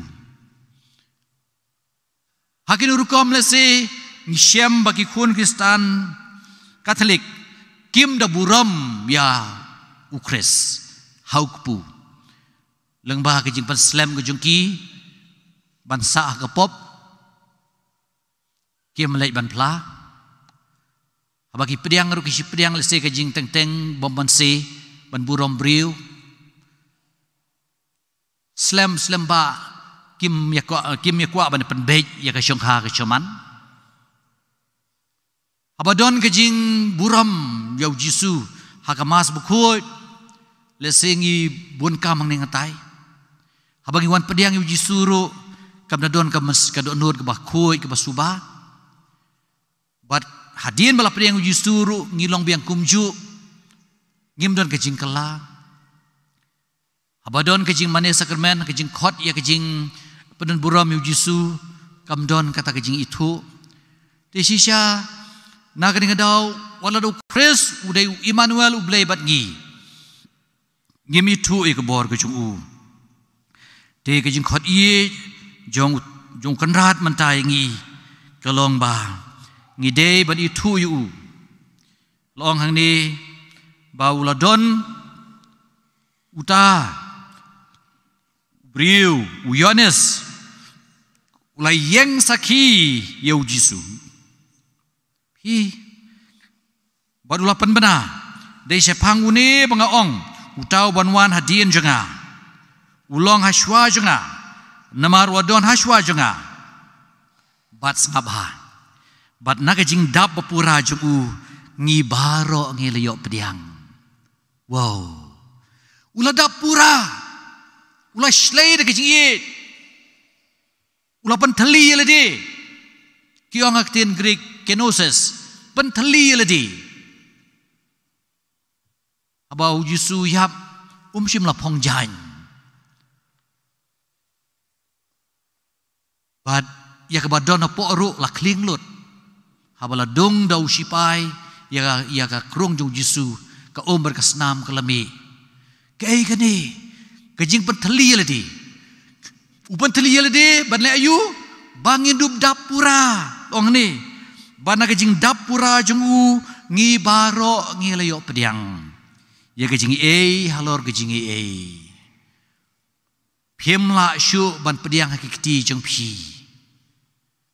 Ha kino rukom lehse ngi shem ba ki khun Khristan Katholik kim da burom ïa u Khrist ha u kpu, lyngba ka jingpynslem ka jong ki ban sah ha ka pop, kim leit ban phla. Haba ki pdiang ruh ki shi pdiang lehse ka jingteng teng bym banse ban burom briew. Slem slem ba kim ïa kwah, kim ïa kwah ban pynbeit ïa ka shongkha ka shongman. Haba don ka jingburom ïa u Jisu ha ka Mass bakhuid, lehse ngi bun kam hangne hangtai. Haba ngi wan pdiang ïa u Jisu ruh kam da don ka mes-, ka dohnud kaba khuid, kaba suba. Bad hadien ba la pdiang ïa u Jisu ruh ngi long biang kumjuh, ngim don ka jingkylla. Haba don ka jingmane sakramen, ka jingkhot ïa ka jingpynburom ïa u Jisu, kam don kata ka jingithuh. Te shisha na kane ka daw, wat la da u Khrist u dei u Immanuel, u Blei bad ngi, ngim ithuh ïa ka bor ka jong u. Te ka jingkhot ïeit jong, jong u Kynrad mynta ïa ngi ka long ba ngi dei ban ithuh ïa u. La ong hangne ba u la don uta u briew, u Ïoannis, u la ïeng sakhi ïa u Jisu. Phi, bad u la pynbna, dei shaphang une ba nga ong, uta uban wan hadien jong nga u long hashwa jong nga, namar u la don hashwa jong nga. Bad sngap bha, bad na ka jingdap ba pura jong u ngi baroh ngi la ïoh pdiang. Wow. U la dap pura. U la shlei da ka jingïeit. U la pynthylli ïa lade. Ki ong ha ka ktien Greek kenosis, pynthylli ïa lade. Haba u Jisu u ïap, um shym la phong jaiñ. Bad ïa kaba don hapoh ruh la khlieh lut. Haba la dung da u sipai ïa, ïa ka krung jong u Jisu, ka um bad ka snam ka la mih. Kaei kane ka jingpynthylli ïa lade? U pynthylli ïa lade ban leh aïu? Ba ngin dup dap pura. Ong ne, ba na ka jingdap pura jong u ngi baroh ngi la ïoh pdiang ïa ka jingaiei halor ka jingaiei. Phim lah shuh ban pdiang ha ki kti jong phi.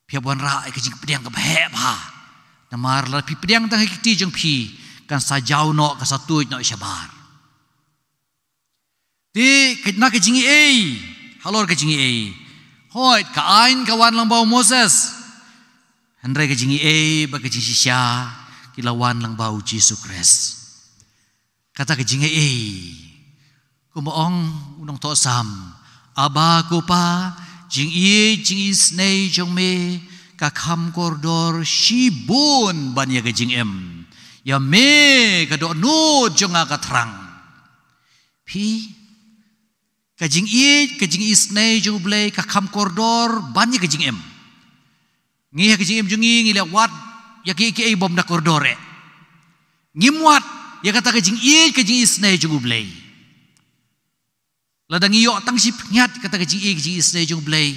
Phi hap wanrah ïa ka jingpdiang kaba heh bha. Namar lada phi pdiang tang ha ki kti jong phi, kan sa jaw noh, kan sa tuid noh shabar. Te ka, na ka jingaiei, halor ka jingaiei. Hooid, ka aiñ ka wan lyngba u Moses. Hynrei ka jingaiei bad ka jingshisha ki la wan lyngba u Jisu Khrist. Kata ka jingaiei. Kumba ong u nongthoh Salm, Abba ko Pa, jingïeit jingisynei jong me ka kham kordor shibun ban ïa ka jingim. Ïa me ka dohnud jong nga ka thrang. Phi, ka jingïeit, ka jingisynei jong U Blei ka kham kordor ban ïa ka jingim. Ngi ha ka jingim jong ngi, ngi leh wad ïa kiei kiei bym da kordor eh. Ngim wad ïa kata ka jingïeit, ka jingisynei jong U Blei. Lada ngi ïoh tang shi pynïaid kata ka jingïeit, ka jingisynei jong U Blei,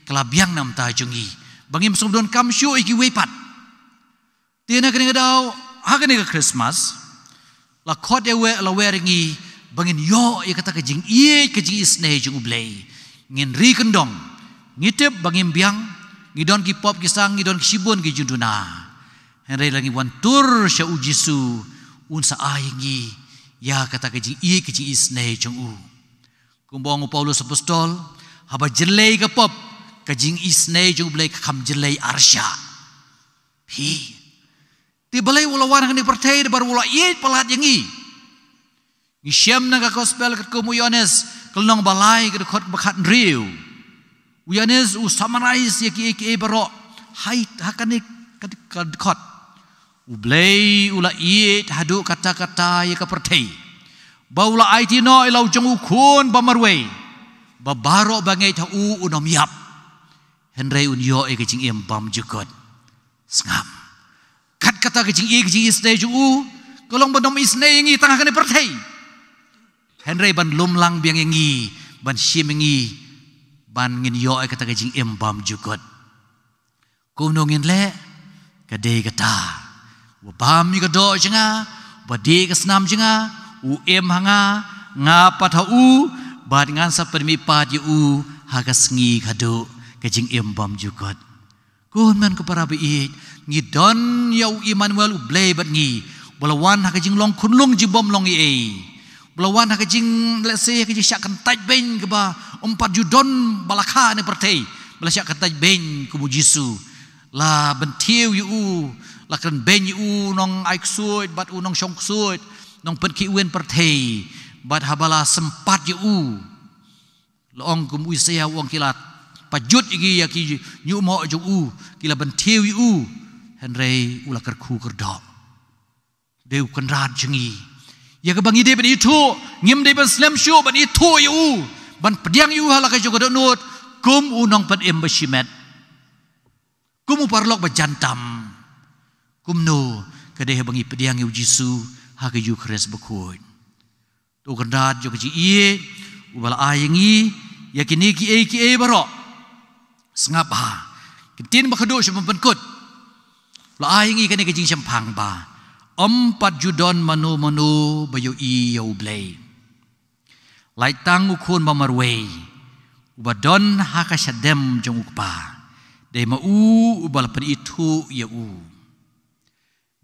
ka la biang na ka bynta jong ngi ba ngim sngewdonkam shuh ïa kiwei pat. Te na kane ka daw, ha kane ka Christmas, la khot ïa wer, la wer ïa ngi ba ngin ïoh ïa kata ka jingïeit, ka jingisynei jong U Blei. Ngin ri kyndong, ngi tip ba ngim biang, ngi don ki pop ki sang, ngi don ki shibun ki jingduna. Hynrei lada ngi wan tur sha U Jisu, un sa ai ïa ngi ïa kata ka jingïeit, ka jingisynei jong u. Kumba ong u Paulus Apostol, haba jyllei ka pop, ka jingisynei jong U Blei ka kham jyllei arshah. Phi. Te balei u la wan ha kane ka pyrthei, da ba u la ïeit palat ïa ngi. Ngi shem na ka gospel katkum u Ïoannis, Ka lynnong ba lai ka dkhot ba khathynriew. U Ïoannis u summarise ïa kiei kiei baroh. Hai, ha kane ka dkhot. U Blei u la ïeit haduh katta katta ïa ka pyrthei, ba u la aiti noh ïa la u jong u Khun ba marwei, ba baroh ba ngeit ha u un ym ïap, hynrei un ïoh ïa ka jingim bymjukut. Sngap. Kat kata ka jingïeit, ka jingisynei jong u, ka long ban ym isynei ïa ngi tang ha kane pyrthei, hynrei ban lum lang biang ïa ngi, ban shim ïa ngi, ban ngin ïoh ïa kata ka jingim bymjukut. Kumno ngin leh? Ka dei kata. Uba bam ïa ka doh jong nga, uba dih ïa ka snam jong nga, u im ha nga, nga pat ha u, bad ngan sa pynmihpat ïa u ha ka sngi khaduh ka jingim bymjukut. Ko hynmen ko para ba ïeit, ngi don ïa u Immanuel, u Blei bad ngi, ba la wan ha ka jinglong khunlung jingbymlong ei ei. Ba la wan ha ka jing, let's say, ha ka jingshah kyntait beiñ kaba ym pat ju don ba la kha ha kane pyrthei, ba la shah kyntait beiñ kum u Jisu. La bynthiew ïa u, la kren beiñ ïa u nongai ksuid bad u nongshong ksuid, nongpynkhih win pyrthei, bad haba la sympat ïa u, la ong kum u Isaïah u ong, ki la pajut ïa ki, ïa ki ñiuhmoh jong u, ki la bynthiew ïa u, hynrei u la kyrkhu kyrdoh. Dei u Kynrad jong ngi. Ïa kaba ngi dei ban ithuh, ngim dei ban slem shuh ban ithuh ïa u, ban pdiang ïa u ha la ka jong ka dohnud, kum u nongpynim ba shimet, kum u paralok ba jan tam. Kumno ka dei haba ngi pdiang ïa u Jisu ha ka Eukharist bakhuid. To u Kynrad jong ka jingïeit, uba la ai ïa ngi ïa kine kiei kiei baroh. Sngap bha. Ka ktien ba khatduh sha ban pynkut. La ai ïa ngi kane ka jingshemphang ba ym pat ju don mano mano ba ïohi ïa u Blei, lait tang u Khun ba marwei, uba don ha ka shadem jong u Kpa. Dei ma u uba la pynithuh ïa u.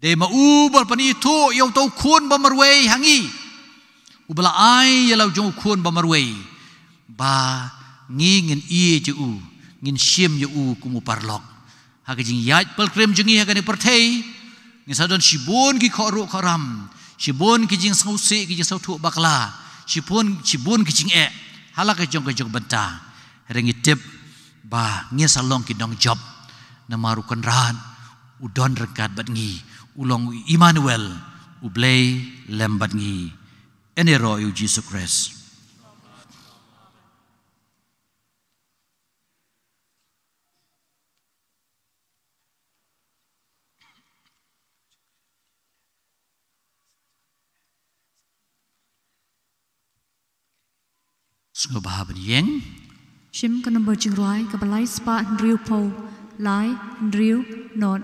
Dei ma u uba la pynithuh ïa uta u Khun ba marwei ha ngi, uba la ai ïa la u jong u Khun ba marwei, ba ngi ngin ïeit ïa u, ngin shim ïa u kum u paralok. Ha ka jingïaid pilgrim jong ngi ha kane pyrthei, ngin sa don shibun ki khohruh khohram, shibun ki jingsngewsih, ki jingsngewthuh bakla, shibun, shibun ki jingeh ha la ka jong ka jong ka bynta. Hynrei ngi tip ba ngin sa long ki nongjop, namar u Kynrad u don ryngkat bad ngi, u long u Immanuel, u Blei lem bad ngi. Yn ïaroh ïa u Jisu Khrist. Sngewbha ban ïeng. Shim ka nombor jingrwai kaba lai spah hynriew phew lai hynriew nod.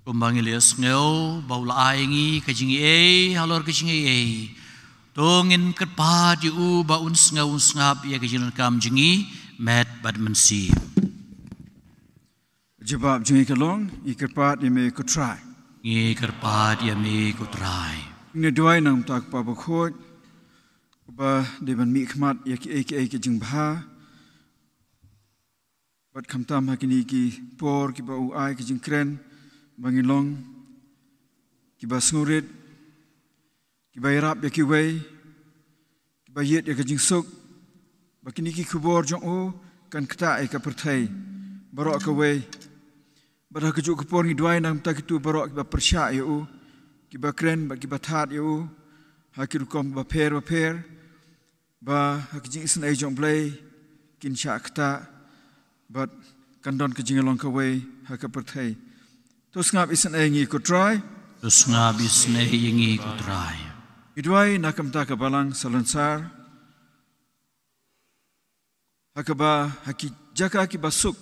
Kumba ngi la ïohsngew ba u la ai ïa ngi ka jingaiei halor ka jingaiei, to ngin kyrpad ïa u ba un sngew un sngap ïa ka jingdonkam jong ngi met bad mynsiem. Jubab jong ngi ka long, ngi kyrpad ïa me ko Trai. Ngi kyrpad ïa me ko Trai. Ngin ïa duwai na ka bynta u Kpa Bakhuid, uba dei ban mihkhmat ïa kiei kiei ki jingbha. Bad khamtam ha kine ki por kiba u ai ka jingkren ba ngin long kiba sngewrit, kiba ïarap ïa kiwei, kiba ïeit ïa ka jingsuk, ba kine ki khubor jong u kan ktah ïa ka pyrthei baroh kawei. Bad ha kajuh ka por ngi duwai na ka bynta kito baroh kiba pyrshah ïa u, kiba kren bad kiba thad ïa u ha ki rukom bapher bapher, ba ha ka jingisynei jong u Blei kin shah ktah bad kan don ka jingïalong kawei ha ka pyrthei. To sngap isynei ïa ngi ko Trai. To sngap isynei ïa ngi ko Trai. Ngi duwai na ka bynta ka balang Salonsar, ha kaba ha ki jaka kiba suk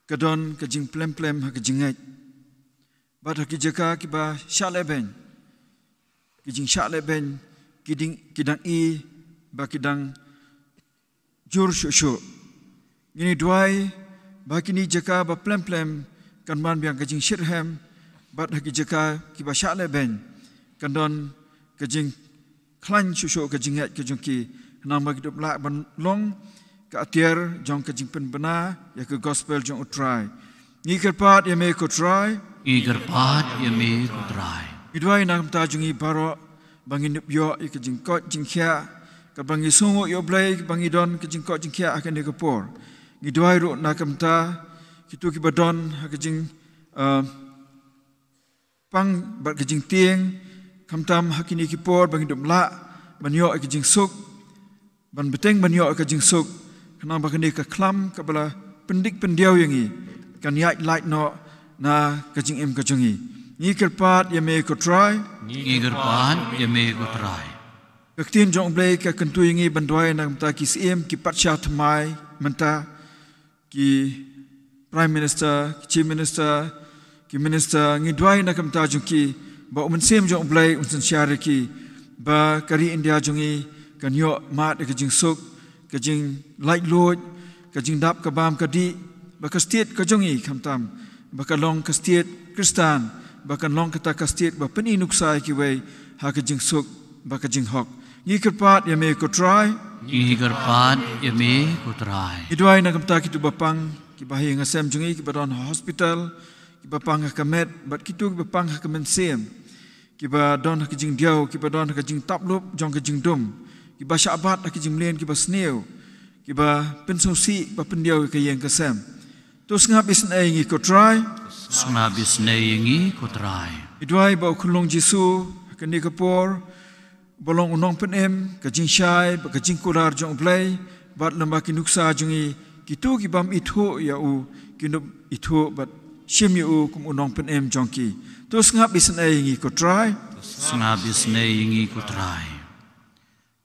ka don ka jingplem plem ha ka jingngeit, bad ha ki jaka kiba shah lehbeiñ, ki jingshah lehbeiñ ki dang i ba ki dang jur shuh shuh. Ngin ïa duwai ba ha kine ki jaka ba plem plem kan wan biang ka jingshitrhem, bad ha ki jaka kiba shah lehbeiñ kan don ka jingkhlaiñ shuh shuh ka jingngeit ka jong ki, khnang ba kin ïoh lah ban long ka atiar jong ka jingpynbna ïa ka gospel jong u Trai. Ngi kyrpad ïa me ko Trai. Ngi kyrpad ïa me ko Trai. Ngi duwai na ka bynta jong ngi baroh ba ngin ïoh ïa ka jingkoit jingkhiah, kaba ngi sngewnguh ïa u Blei ba ngi don ka jingkoit jingkhiah ha kane ka por. Ngi duwai ruh na ka bynta kito kiba don ha ka jing, eh, pang bad ka jingtieng, khamtam ha kine ki por ba ngin ym lah ban ïoh ïa ka jingsuk, ban bteng ban ïoh ïa ka jingsuk, khnang ba kane ka khlam kaba la pyndik pyndiaw ïa ngi kan ïaid lait noh na ka jingim ka jong ngi. Ngi kyrpad ïa me ko Trai. Ngi kyrpad ïa me ko Trai. Ka ktien jong u Blei ka kyntu ïa ngi ban duwai na ka bynta ki syiem, ki patsha thymmai mynta, ki Prime Minister, ki Chief Minister, ki Minister, ngi duwai na ka bynta jong ki ba u Mynsiem jong u Blei un synshar ïa ki, ba ka ri India jong ngi kan ïoh mad ïa ka jingsuk, ka jinglaitluid, ka jingdap ka bam ka dih, ba ka state ka jong ngi khamtam ba ka long ka state Khristan, ba kan long kata ka state ba pyni nuksa ïa kiwei ha ka jingsuk bad ka jinghok. Ngi kyrpad ïa me ko Trai. Ngi kyrpad ïa me ko Trai. Ngi duwai na ka bynta kito ba pang, kiba ha ïing ha sem jong ngi, kiba don ha hospital, kiba pang ha ka met, bad kito kiba pang ha ka mynsiem, kiba don ha ka jingdiaw, kiba don ha ka jingtaplup jong ka jingdum, kiba shah bat ha ka jingmlien, kiba sniew, kiba pynsngewsih, ba pyndiaw ïa ka ïing ka sem. To sngap isynei ïa ngi ko Trai. Sngap isynei ïa ngi ko Trai. Ngi duwai ba u khunlung Jisu ha kane ka por ba long u nongpynim, ka jingshai bad ka jingkular jong u Blei, bad lem bad ki nuksa jong ngi, kito ki bym ithuh ïa u kin ïoh ithuh bad shim ïa u kum u nongpynim jong ki. To sngap isynei ïa ngi ko Trai. Sngap isynei ïa ngi ko Trai.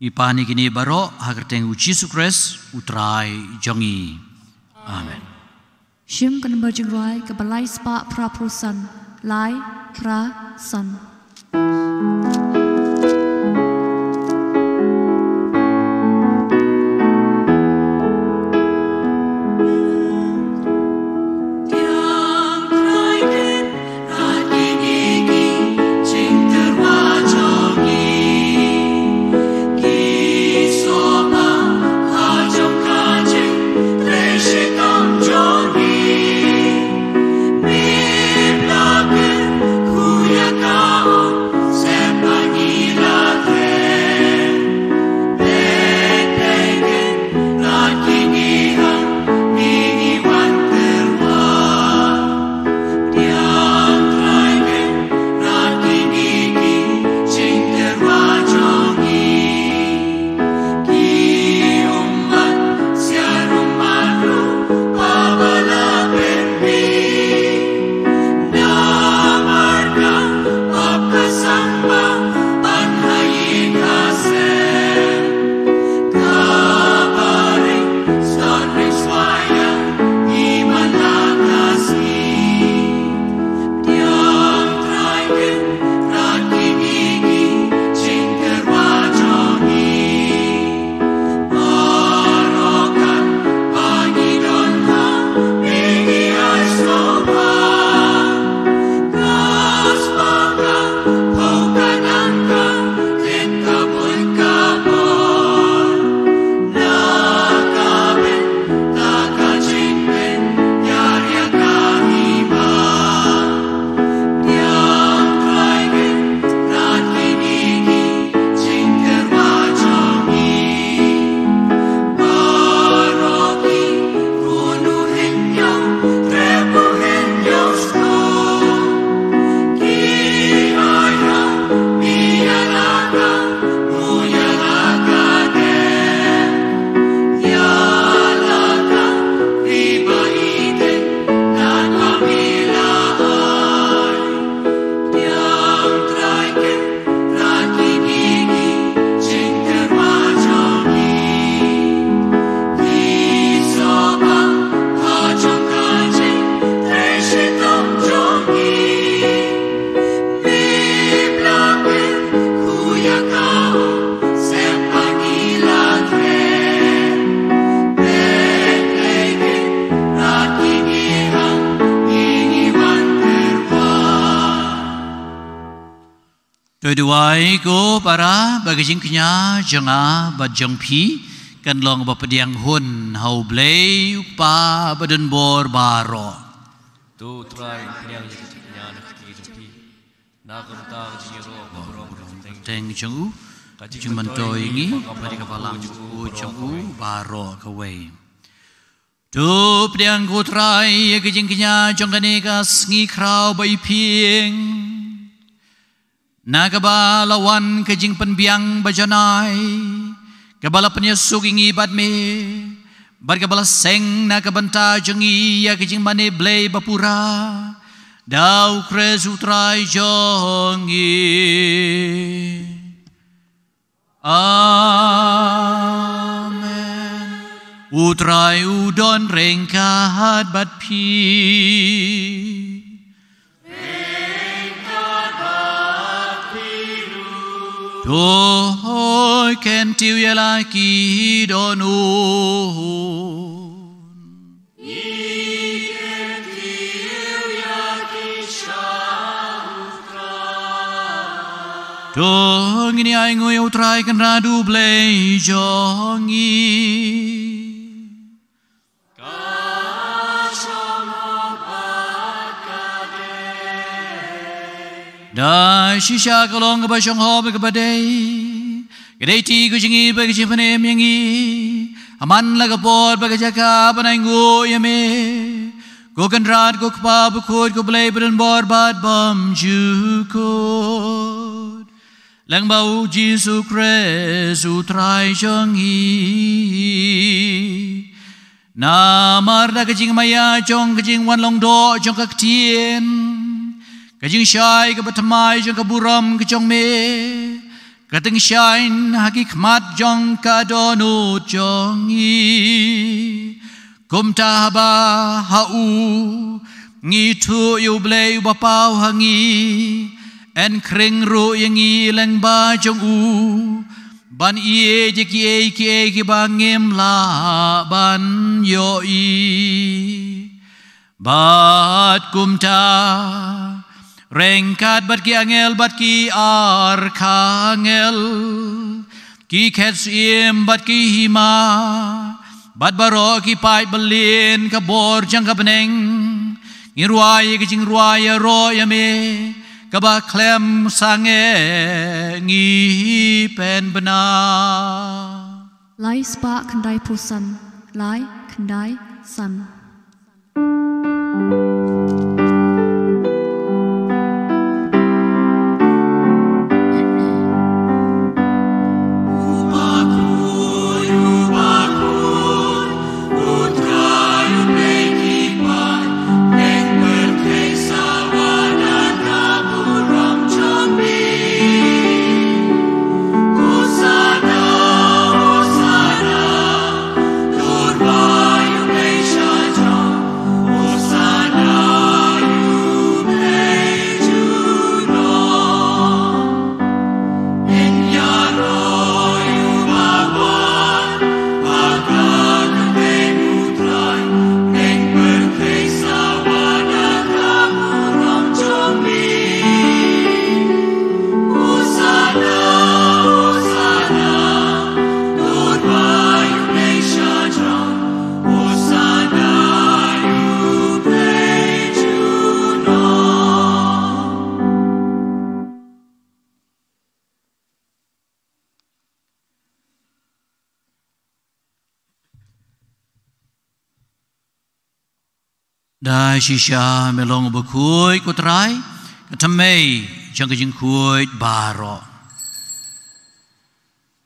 Ngi pan ïa kine baroh ha ka kyrteng u Jisu Khrist u Trai jong ngi. Amen. Shim ka nombar jingrwai kaba lai spah phra phew san, lai phra san. To duwai ko para ba ka jingkñia jong nga bad jong phi kan long ba pdiang hun ha U Blei U Kpa ba don bor baroh. To Trai pdiang ïa ka jingkñia na ka kti jong phi. Na ka bynta ka jingïaroh ka burom ka kyrteng jong u, ka jingmyntoi ïa ngi bad ïa ka balang jong u baroh kawei. To pdiang ko Trai ïa ka jingkñia jong kane ka sngi khraw ba iphieng. Na kaba la wan ka jingpynbiang ba janai, kaba la pynïasuk ïa ngi bad me, bad kaba la seng na ka bynta jong ngi ïa ka jingmane Blei ba pura, da U Khrist U Trai jong ngi. Amen. U Trai u don ryngkat bad phi. To khyndiat ïa la ki dohnud. To ngin ïa ainguh ïa U Trai Kynrad U Blei jong ngi. Da shisha ka long kaba shong hop kaba dei, ka dei ti ka jong ngi bad ka jingpynim ïa ngi. Ha man la ka por bad ka jaka ban ainguh ïa me, ko Kynrad ko Kpa bakhuid ko Blei ba don bor bad bymjukut. Lyngba U Jisu Khrist U Trai jong ngi. Namar da ka jingmaïa jong ka jingwan long doh jong ka ktien, ka jingshai kaba thymmai jong ka burom ka jong me, ka tyngshaiñ ha ki khmat jong ka dohnud jong ngi. Kumta haba ha u ngi thuh ïa U Blei uba paw ha ngi, yn khring ruh ïa ngi lyngba jong u ban ïeit ïa kiei kiei kiba ngim lah ban ïohi. Bad kumta ryngkat bad ki angel bad ki arkhangel, ki khet syiem bad ki hima, bad baroh ki paid byllien ka bor jong ka bneng, ngi rwai ïa ka jingrwai ïaroh ïa me kaba khlem sangeh, ngi pynbna. Lai spah khyndaiphew san. Lai khyndaiphew san. Da shisha me long bakhuid ko Trai, ka thymmei jong ka jingkhuid baroh.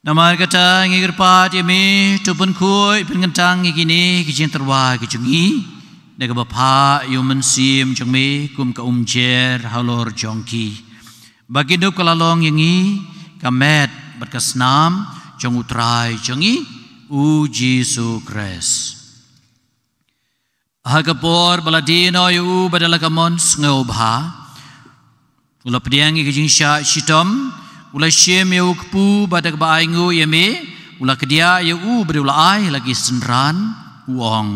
Namar kata ngi kyrpad ïa me, to pynkhuid pynkyntang ïa kine ki jingtyrwa ki jong ngi da kaba phah ïa u Mynsiem jong me kum ka umjer halor jong ki, ba kin dup ka la long ïa ngi ka met bad ka snam jong u Trai jong ngi u Jisu Khrist. Ha ka por ba la die noh ïa u bad da la ka mon sngewbha, u la pdiang ïa ka jingshah shitom, u la shim ïa u kpu bad da kaba ainguh ïa me, u la kdiah ïa u bad u la ai la ki synran, u ong: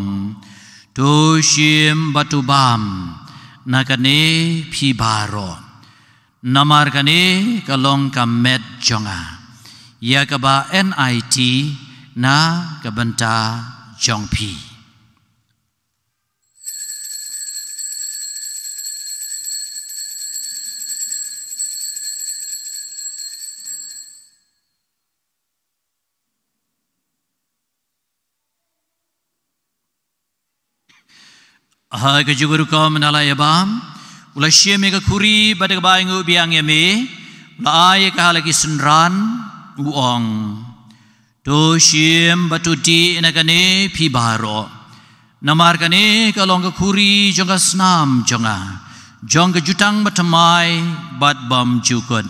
To shim bad to bam na kane phi baroh. Namar kane ka long ka met jong nga, ïa kaba N I T na ka bynta jong phi. Ha ka juh ka rukom na la ïa bam, u la shim ïa ka khuri bad da kaba ainguh biang ïa me, u la ai ïa ka ha la ki synran, u ong: To shim bad to dih na kane phi baroh. Namar kane ka long ka khuri jong ka snam jong nga, jong ka jutang bathymmai bad bymjukut,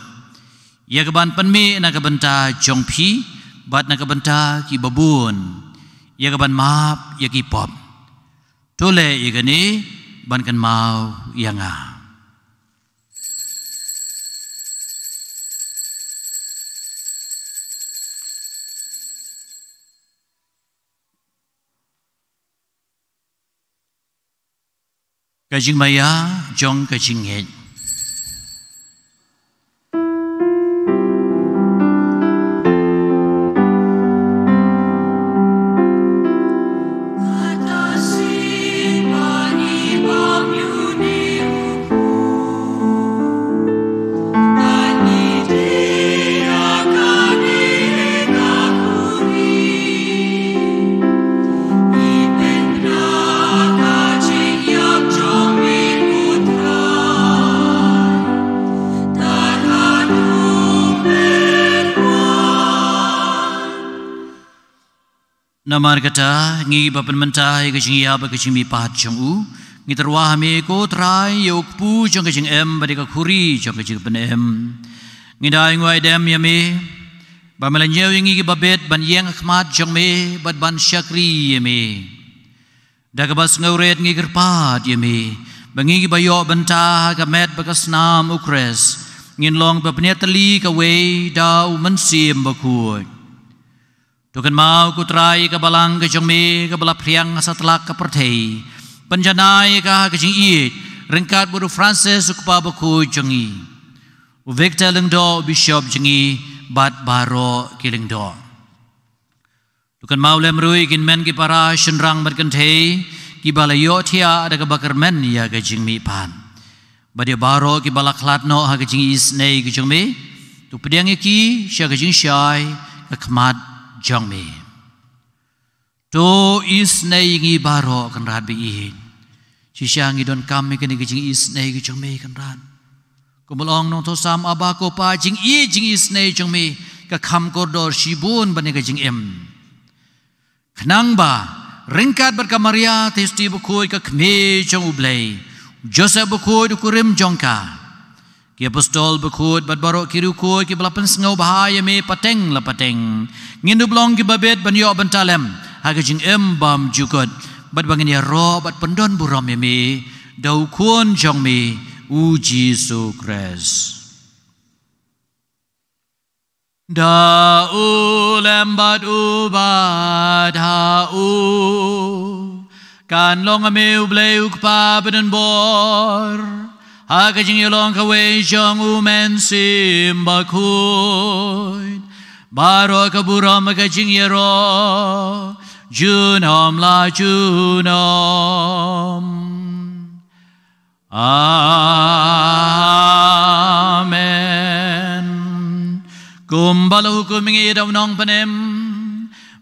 ïa kaban pynmih na ka bynta jong phi bad na ka bynta ki babun, ïa kaban map ïa ki pop. To leh ïa kane ban kynmaw ïa nga. Ka jingmaïa jong ka jingngeit. Namar kata, ngi ba pynmynta ïa ka jingïap bad ka jingmihpat jong u, ngi tyrwa ha me ko Trai, ïa u kpu jong ka jingim bad ïa ka khuri jong ka jingpynim. Ngi da ainguh aidem ïa me ba me la ñiew ïa ngi kiba bit ban ïeng ha khmat jong me bad ban shakri ïa me. Da kaba sngewrit ngi kyrpad ïa me ba ngi kiba ïoh bynta ha ka met bad ka snam u Khrist ngin long ba pynïatylli kawei da u Mynsiem Bakhuid. To kynmaw ko Trai ïa ka balang ka jong me kaba la phriang ha satlak ka pyrthei. Pynjanai ïa ka ha ka jingïeit ryngkat bad u Francis u Kpa Bakhuid jong ngi, u Victor Lyngdoh u Bishop jong ngi bad baroh ki lyngdoh. To kynmaw lem ruh ïa ki hynmen ki para shynrang bad kynthei kiba la ïohthiah da kaba kyrmen ïa ka jingmihpat. Bad ïa baroh kiba la khlad noh ha ka jingisynei ka jong me, to pdiang ïa ki sha ka jingshai ka khmat jong me. To isynei ïa ngi baroh Kynrad ba ïeit. Shisha ngi donkam ïa kane ka jingisynei ka jong me Kynrad. Kumba la ong nongthoh Salm, Abba ko Pa, jingïeit jingisynei jong me ka kham kordor shibun ban ïa ka jingim. Khnang ba ryngkat bad ka Maria Theisotti Bakhuid ka Kmie jong u Blei, u Joseph Bakhuid u kurim jong ka, ki Apostol Bakhuid bad baroh ki riewkhuid kiba la pynsngewbha ïa me pateng la pateng, ngin dup long kiba bit ban ïoh bynta lem ha ka jingim bymjukut, bad ba ngin ïaroh bad pyndon burom ïa me da u Khun jong me u Jisu Khrist. Da u lem bad u bad ha u, kan long ha me u Blei u Kpa badonbor, ha ka jingïalong kawei jong u Mynsiem Bakhuid, baroh ka burom ka jingïaroh junom la junom. Amen. Kumba la hukum ïa ngi da u Nongpynim,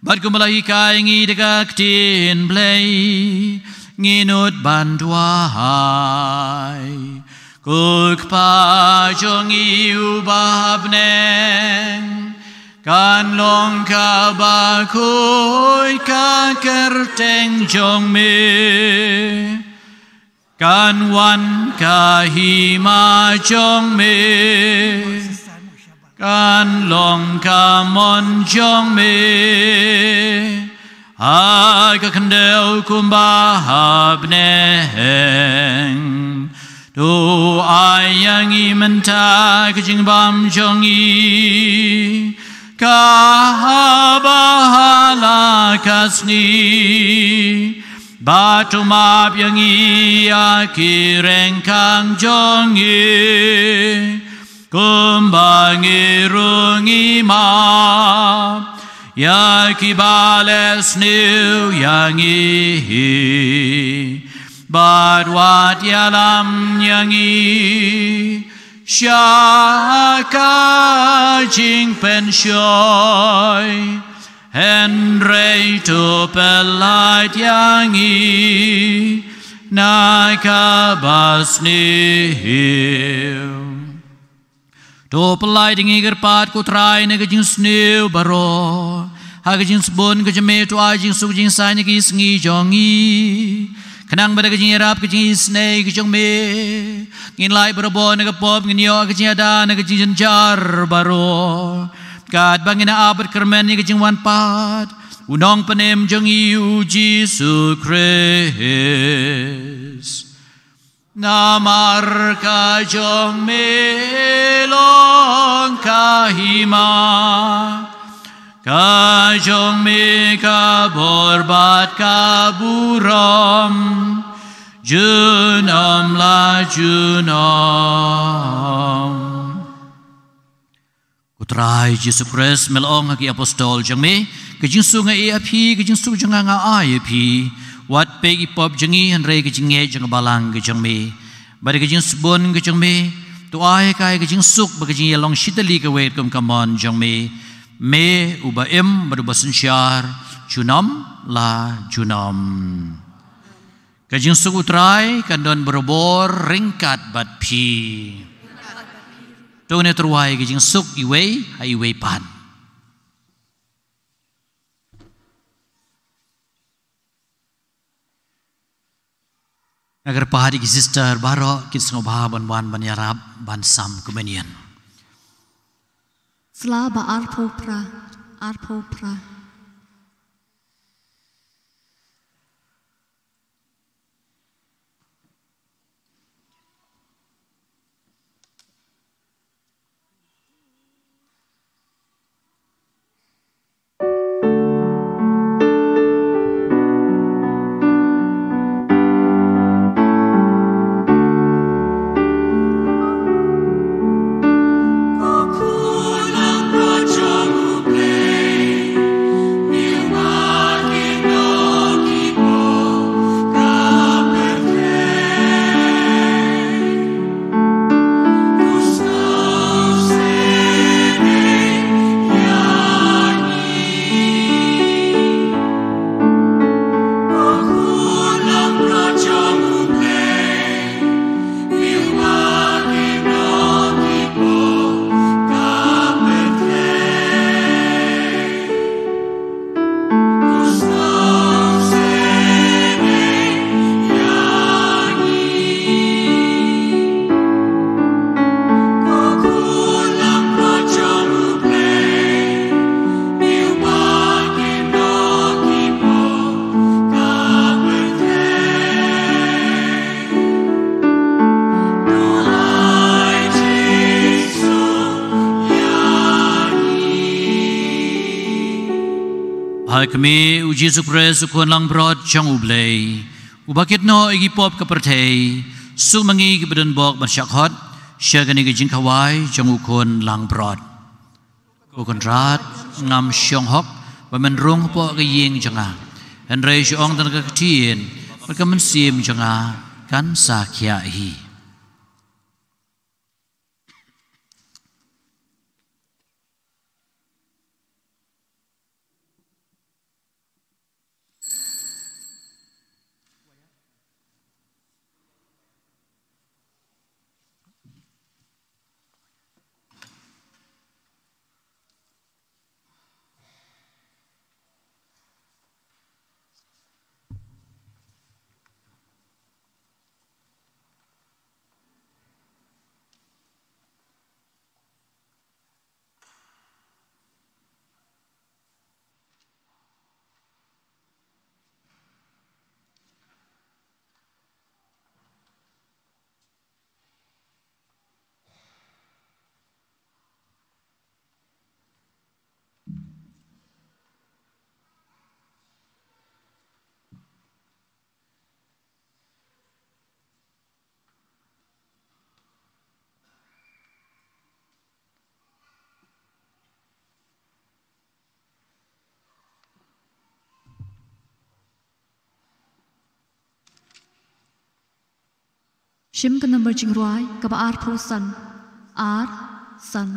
bad kumba la hikai ïa ngi da ka Ktien Blei, ngin nud ban duwai. Ko Kpa jong ngi uba ha bneng, kan long kaba khuid ka kyrteng jong me. Kan wan ka hima jong me, kan long ka mon jong me, ha ka khyndew kumba ha bneng. To ai ïa ngi mynta ka jingbam jong ngi, kaba ha la ka sngi. Bad to map ïa ngi ïa ki ryngkang jong ngi, Kumba ngi ruh ngi map ïa kiba leh sniew ïa ngi, bad wat ïalam ïa ngi sha ka jingpynshoi, hynrei to pyllait ïa ngi na kaba sniew. To pyllait ïa ngi kyrpad, ko Trai, na ka jingsniew baroh, ha ka jingsbun ka jong me, to ai jingsuk jingsaiñ ha ki sngi jong ngi, khnang ba da ka jingïarap ka jingisynei ka jong me, ngin lait barabor na ka pop, ngin ïoh ka jingada na ka jingjynjar baroh, katba ngin ap bad kyrmen ïa ka jingwan pat U Nongpynim jong ngi, U Jisu Khrist. Namar ka jong me long ka hima, ka jong me ka bor bad ka burom, junom la junom. Ko Trai Jisu Khrist, me la ong ha ki apostol jong me, ka jingsuk nga ai ïa phi, ka jingsuk jong nga nga ai ïa phi. Wat peit ïa ki pop jong ngi, hynrei ka jingngeit jong ka balang ka jong me. Bad ka jingsbun ka jong me, to ai ïa ka, ka jingsuk bad ka jingïalong shitylli kawei kum ka mon jong me. Me uba im bad uba synshar junom la junom. Ka jingsuk U Trai kan don barabor ryngkat bad phi. To ngin ïatyrwa ïa ka jingsuk iwei ha iwei pat. Nga kyrpad ïa ki sister baroh kin sngewbha ban wan ban ïarap ban sam kumne. Sla ba arphew phra, arphew phra. Ha ka kmie U Jisu Khrist, U Khun langbrot jong U Blei, uba kit noh ïa ki pop ka pyrthei, suk ma ngi kiba don bok ban shah khot sha kane ka jingkhawai jong U Khun langbrot. Ko Kynrad, ngam shong hok ba men rung hapoh ka ïing jong nga, hynrei shu ong tang ka ktien bad ka mynsiem jong nga kan sa khiah hi. Shim ka number jingrwai kaba arphew san. Ar san.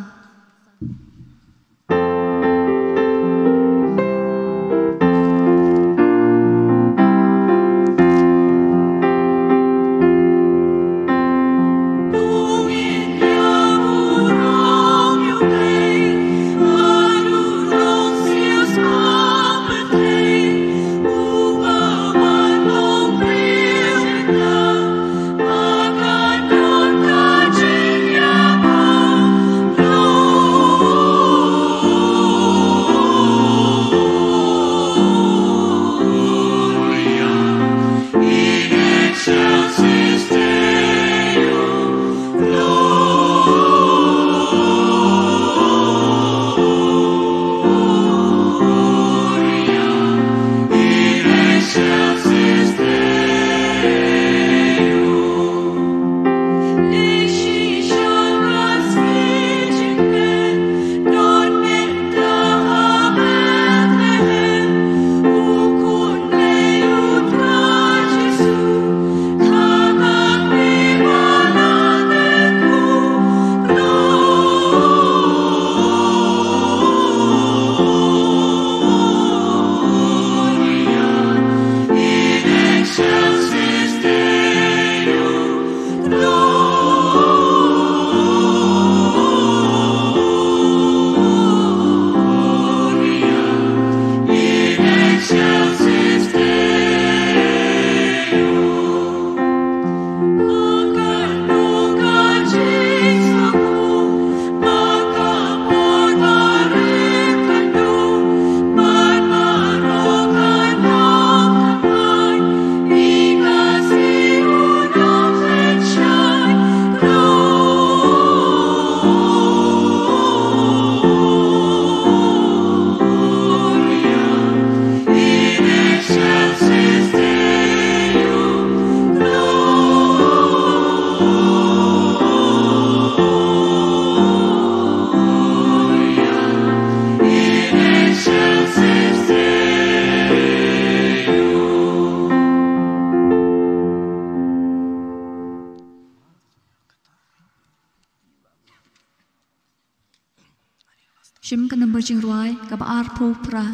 Shim ka number jingrwai kaba arphew phra.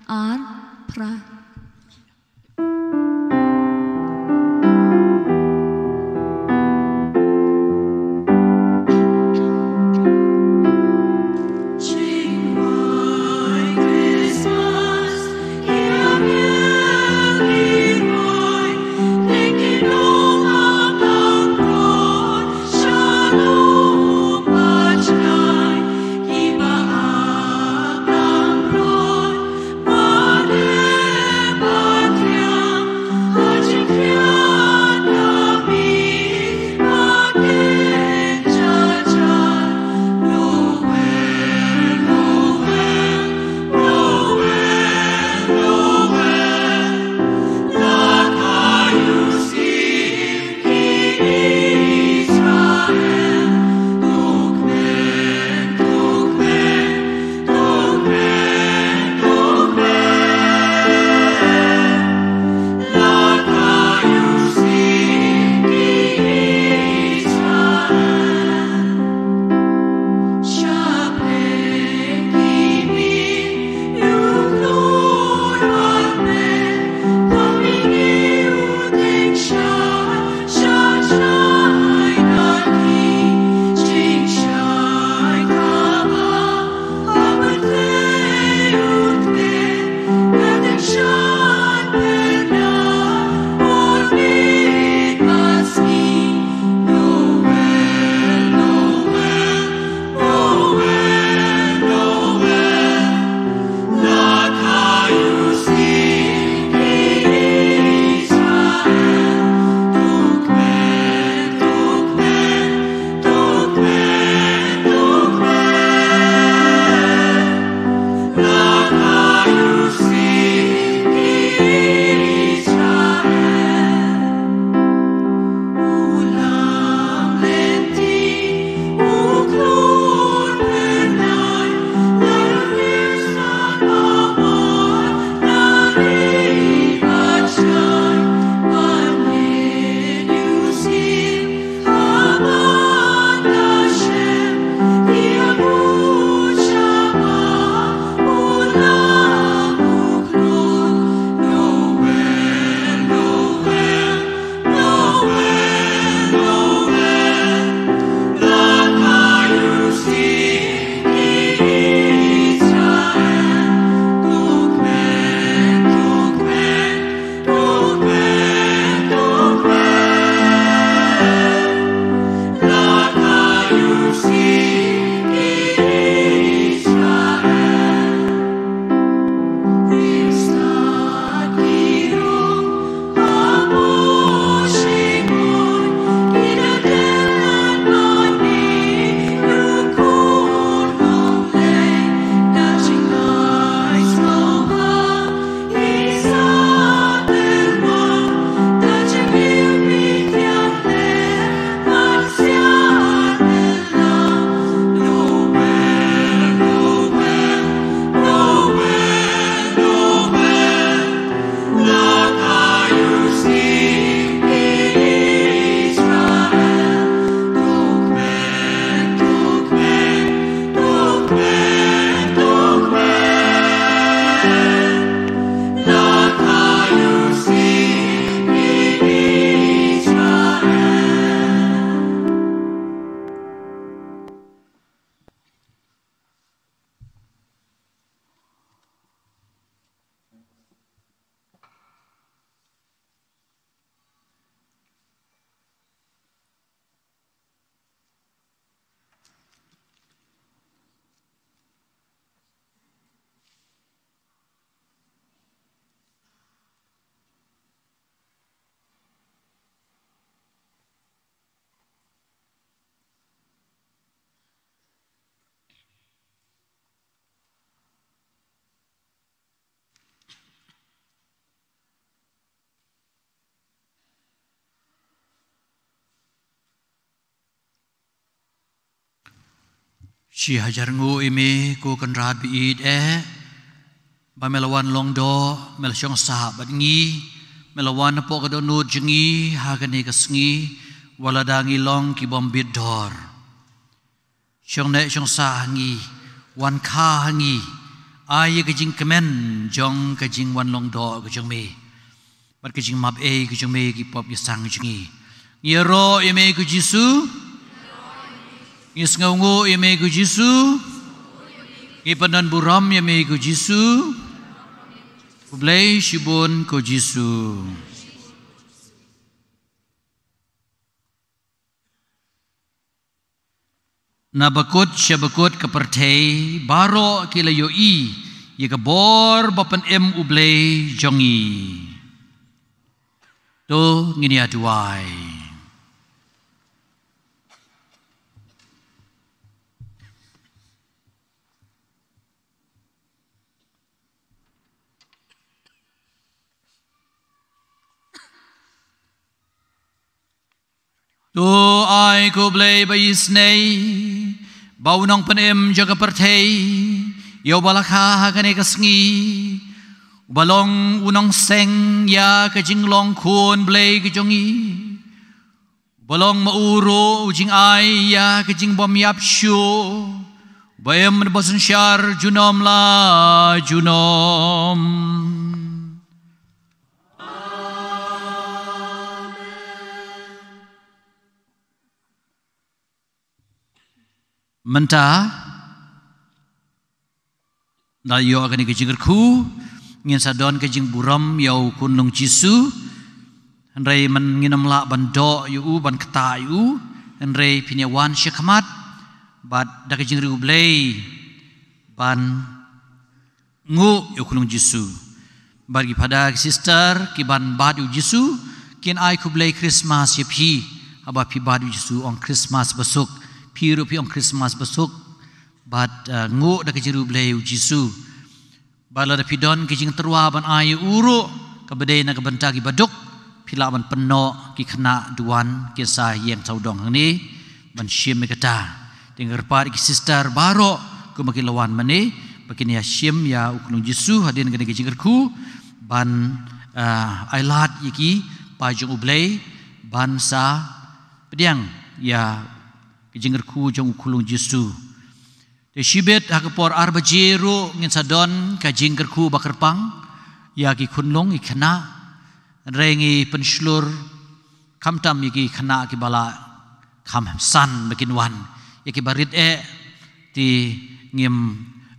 Ar phra. Shi hajar nguh ïa me ko Kynrad ba ïeit eh, ba me la wan long doh, me la shong sah bad ngi, me la wan hapoh ka dohnud jong ngi ha kane ka sngi, wat lada ngi long ki bym bit dor. Shong neh shong sah ha ngi, wan kha ha ngi, ai ïa ka jingkmen jong ka jingwan long doh ka jong me bad ka jingmap ei ka jong me ki pop ki sang jong ngi. Ngi ïaroh ïa me ko Jisu. Ngi sngewnguh ïa me ko Jisu. Ngi pyndonburom ïa me ko Jisu. Khublei shibun ko Jisu. Na bakut sha bakut ka pyrthei baroh ki la ïohi ïa ka bor ba pynim U Blei jong ngi. To ngin ïa duwai. To ai ko Blei ba isynei, ba u nongpynim jong ka pyrthei, ïa uba la kha ha kane ka sngi, uba long u nongseng ïa ka jinglong khun Blei ka jong ngi, uba long ma u ruh u jingai ïa ka jingbymïap shuh, uba im bad synshar junom la junom. Mynta, da ïoh kane ka jingkyrkhu, ngin sa don ka jingburom ïa u khunlung Jisu. Hynrei mynta ngin ym lah ban doh ïa u, ban ktah ïa u. Hynrei phin ïa wan sha khmat bad da ka jingriewblei ban nguh ïa u khunlung Jisu. Bad ki phada ki sister ki ban bat ïa u Jisu, kin ai khublei Christmas ïa phi. Haba phi bat ïa u Jisu, ong Christmas basuk. Phi ruh phi ong Christmas basuk. Bad, eh, nguh da ka jingriewblei ïa u Jisu. Bad lada phi don ka jingtyrwa ban ai ïa u ruh, kaba dei na ka bynta ki baduk, phi lah ban pynnoh ki khynnah duwan kin sa ïeng sawdong hangne ban shim ïa kata. Te nga kyrpad ïa ki sister baroh kumba ki la wan mynne ba kin ïa shim ïa u khunlung Jisu hadien kane ka jingkyrkhu ban, ah, ai lad ïa ki paid jong U Blei ban sa pdiang ïa ka jingkyrkhu jong u khunlung Jisu. Te shibit ha ka por ar baje ruh ngin sa don ka jingkyrkhu ba kyrpang ïa ki khunlung, ïa ki khynnah. Hynrei ngi pynshlur khamtam ïa ki khynnah kiba la kham san ba kin wan. Ïa kiba rit eh te ngim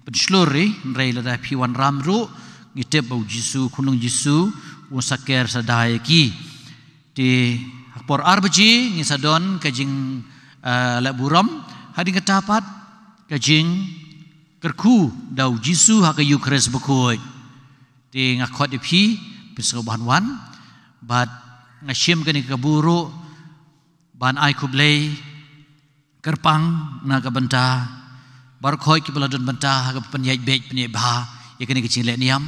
pynshlur ri, hynrei lada phi wanrah ruh ngi tip ba u Jisu, khunlung Jisu, un sa ker sa da ïa ki. Te ha ka por ar baje ngin sa don ka jing, eh, leh burom, hadien kata pat ka jingkyrkhu da u Jisu ha ka Eukharist bakhuid. Te nga khot ïa phi, pynsngewbha ban wan, bad nga shim kane ka burom ban ai khublei kyrpang na ka bynta baroh kiba la don bynta ha kaba pynïaid beit pynïaid bha ïa kane ka jingleh niam.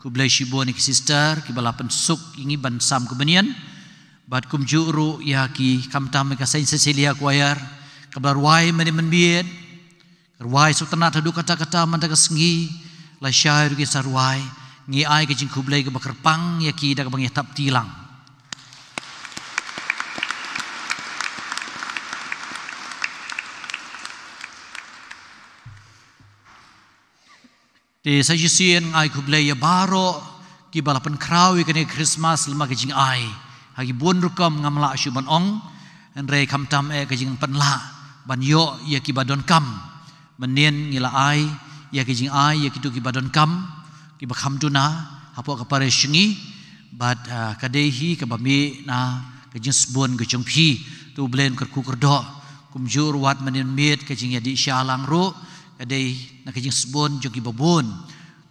Khublei shibun ïa ki sister kiba la pynsuk ïa ngi ban sam ka bynta. Bad kumjuh ruh ïa ki khamtam ïa ka Saint Cecilia Choir kaba la rwai mynne mynmiet. Rwai suk tang haduh katta katta mynta ka sngi, lashai ruh ki sa rwai. Ngi ai ka jingkhublei kaba kyrpang ïa ki da kaba ngi thap ti lang. Te sa shisien nga ai khublei ïa baroh kiba la pynkhraw ïa kane ka Christmas lyngba ka jingai. Ha ki bun rukom ngam lah shuh ban ong, hynrei khamtam eh ka jingpynlah ban ïoh ïa kiba donkam. Mynnin ngi la ai ïa ka jingai ïa kito kiba donkam, kiba kham duna hapoh ka parish jong ngi, bad, ah, ka dei hi kaba mih na ka jingsbun ka jong phi. To U Blei un kyrkhu kyrdoh. Kumjuh ruh wat mynnin miet ka jingïadih sha lang ruh ka dei na ka jingsbun jong kiba bun.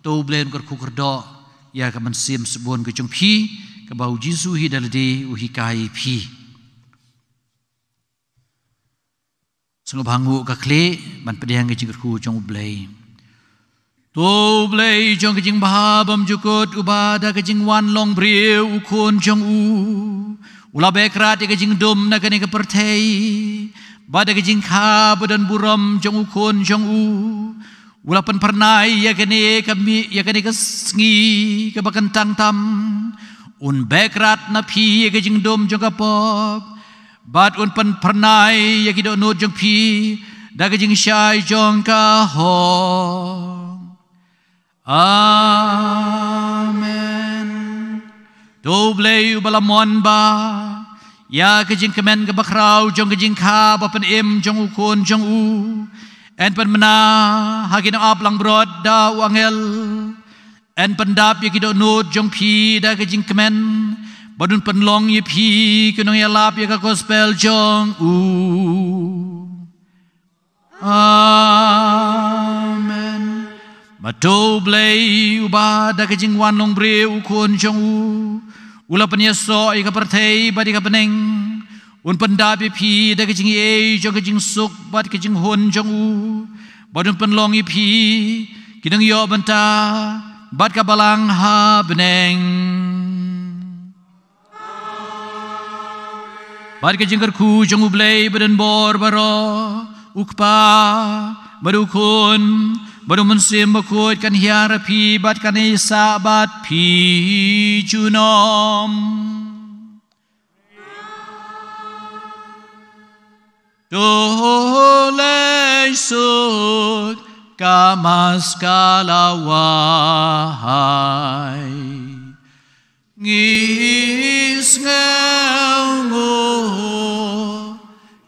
To U Blei un kyrkhu kyrdoh ïa ka mynsiem sbun ka jong phi, kaba u Jisu hi da lade u hikai ïa phi. Sngewbha nguh ka khlieh ban pdiang ka jingkyrkhu jong U Blei. To U Blei jong ka jingbha bymjukut, uba da ka jingwan long briew u Khun jong u u la beh krad ïa ka jingdum na kane ka pyrthei, Bad da ka jingkha ba don burom jong u khun jong u, u la pynphyrnai ïa kane ka mi-, ïa kane ka sngi kaba kyntang tam. Un beh krad na phi ïa ka jingdum jong ka pop. Bad un pynphyrnai ïa ki dohnud jong phi da ka jingshai jong ka hok. Amen. To U Blei uba la mon ba ïa ka jingkmen kaba khraw jong ka jingkha ba pynim jong u khun jong u, yn pynmynna ha ki nongap langbrot da u angel. Yn pyndap ïa ki dohnud jong phi da ka jingkmen, bad un pynlong ïa phi ki nongïalap ïa ka gospel jong u. Amen. Bad to U Blei uba da ka jingwan longbriew u khun jong u, u la pynïasoh ïa ka pyrthei bad ïa ka bneng, un pyndap ïa phi da ka jingïeit jong ka jingsuk bad ka jinghun jong u, bad un pynlong ïa phi ki nongïoh bynta bad ka balang ha bneng. Bad ka jingkyrkhu jong U Blei badonbor baroh, U Kpa, bad U Khun, bad U Mynsiem Bakhuid kan hiar ha phi bad kan ïaisah bad phi junom. To leit suk ka Maskha la wai. Ngi sngewnguh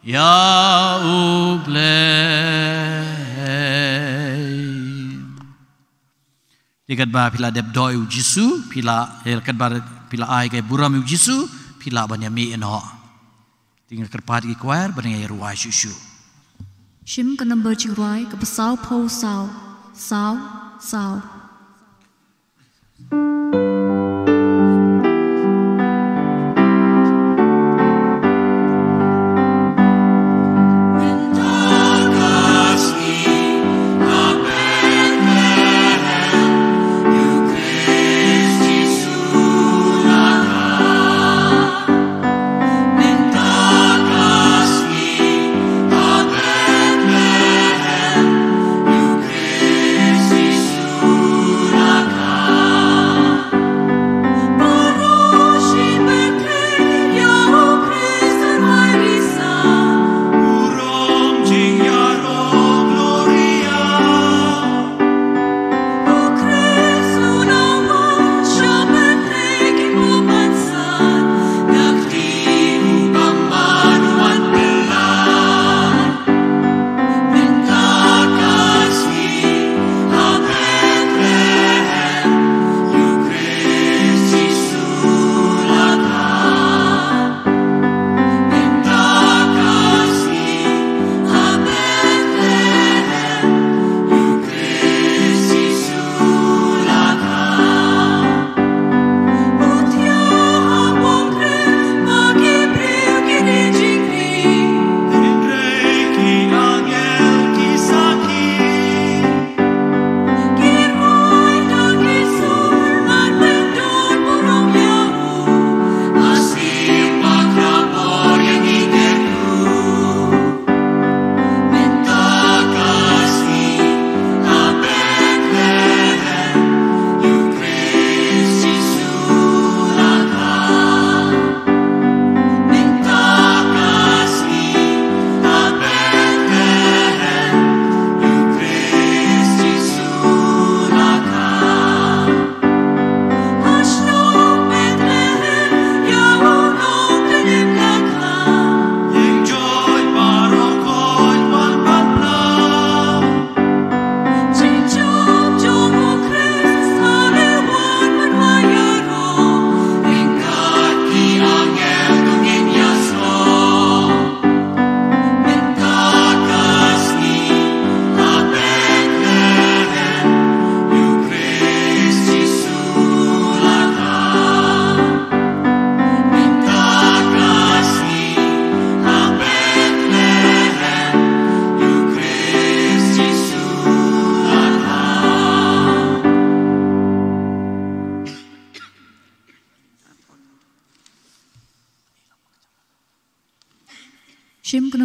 ïa U Blei. Te katba phi la dep doh ïa U Jisu, phi la, eh, katba phi la ai ka burom ïa U Jisu, phi lah ban ïamih noh. Te nga kyrpad ïa ki choir ban ïa rwai shuh shuh. Shim ka number jingrwai kaba saw phew saw, saw, saw.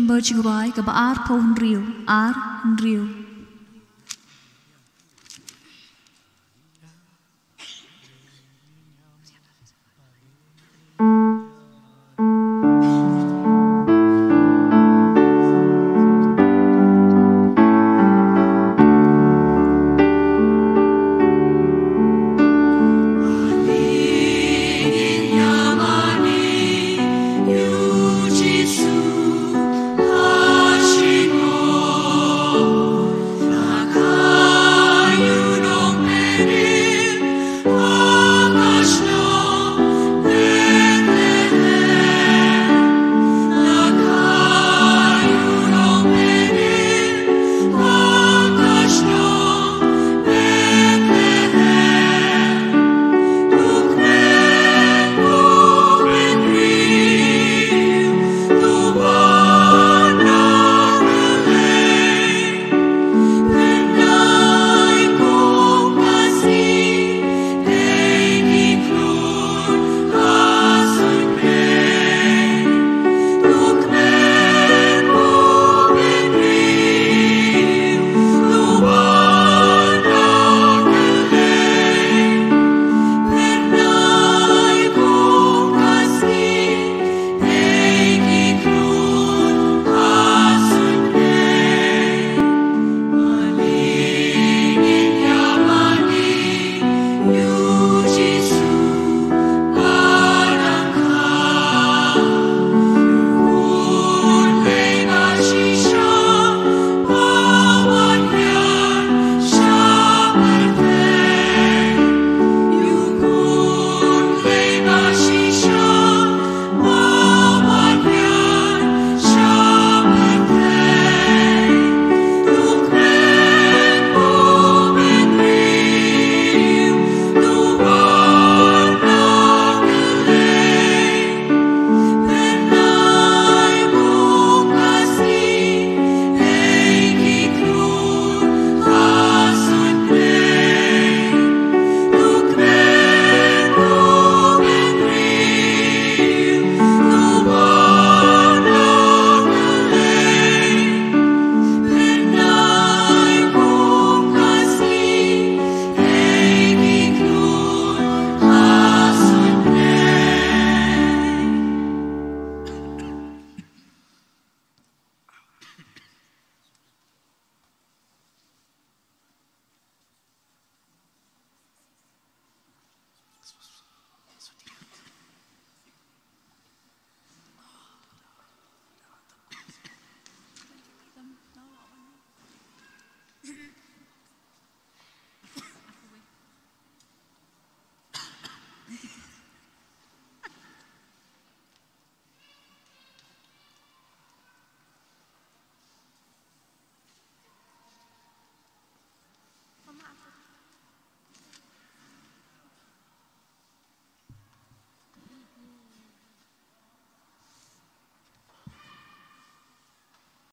Ka jingrwai kaba arphew hynriew, ar hynriew.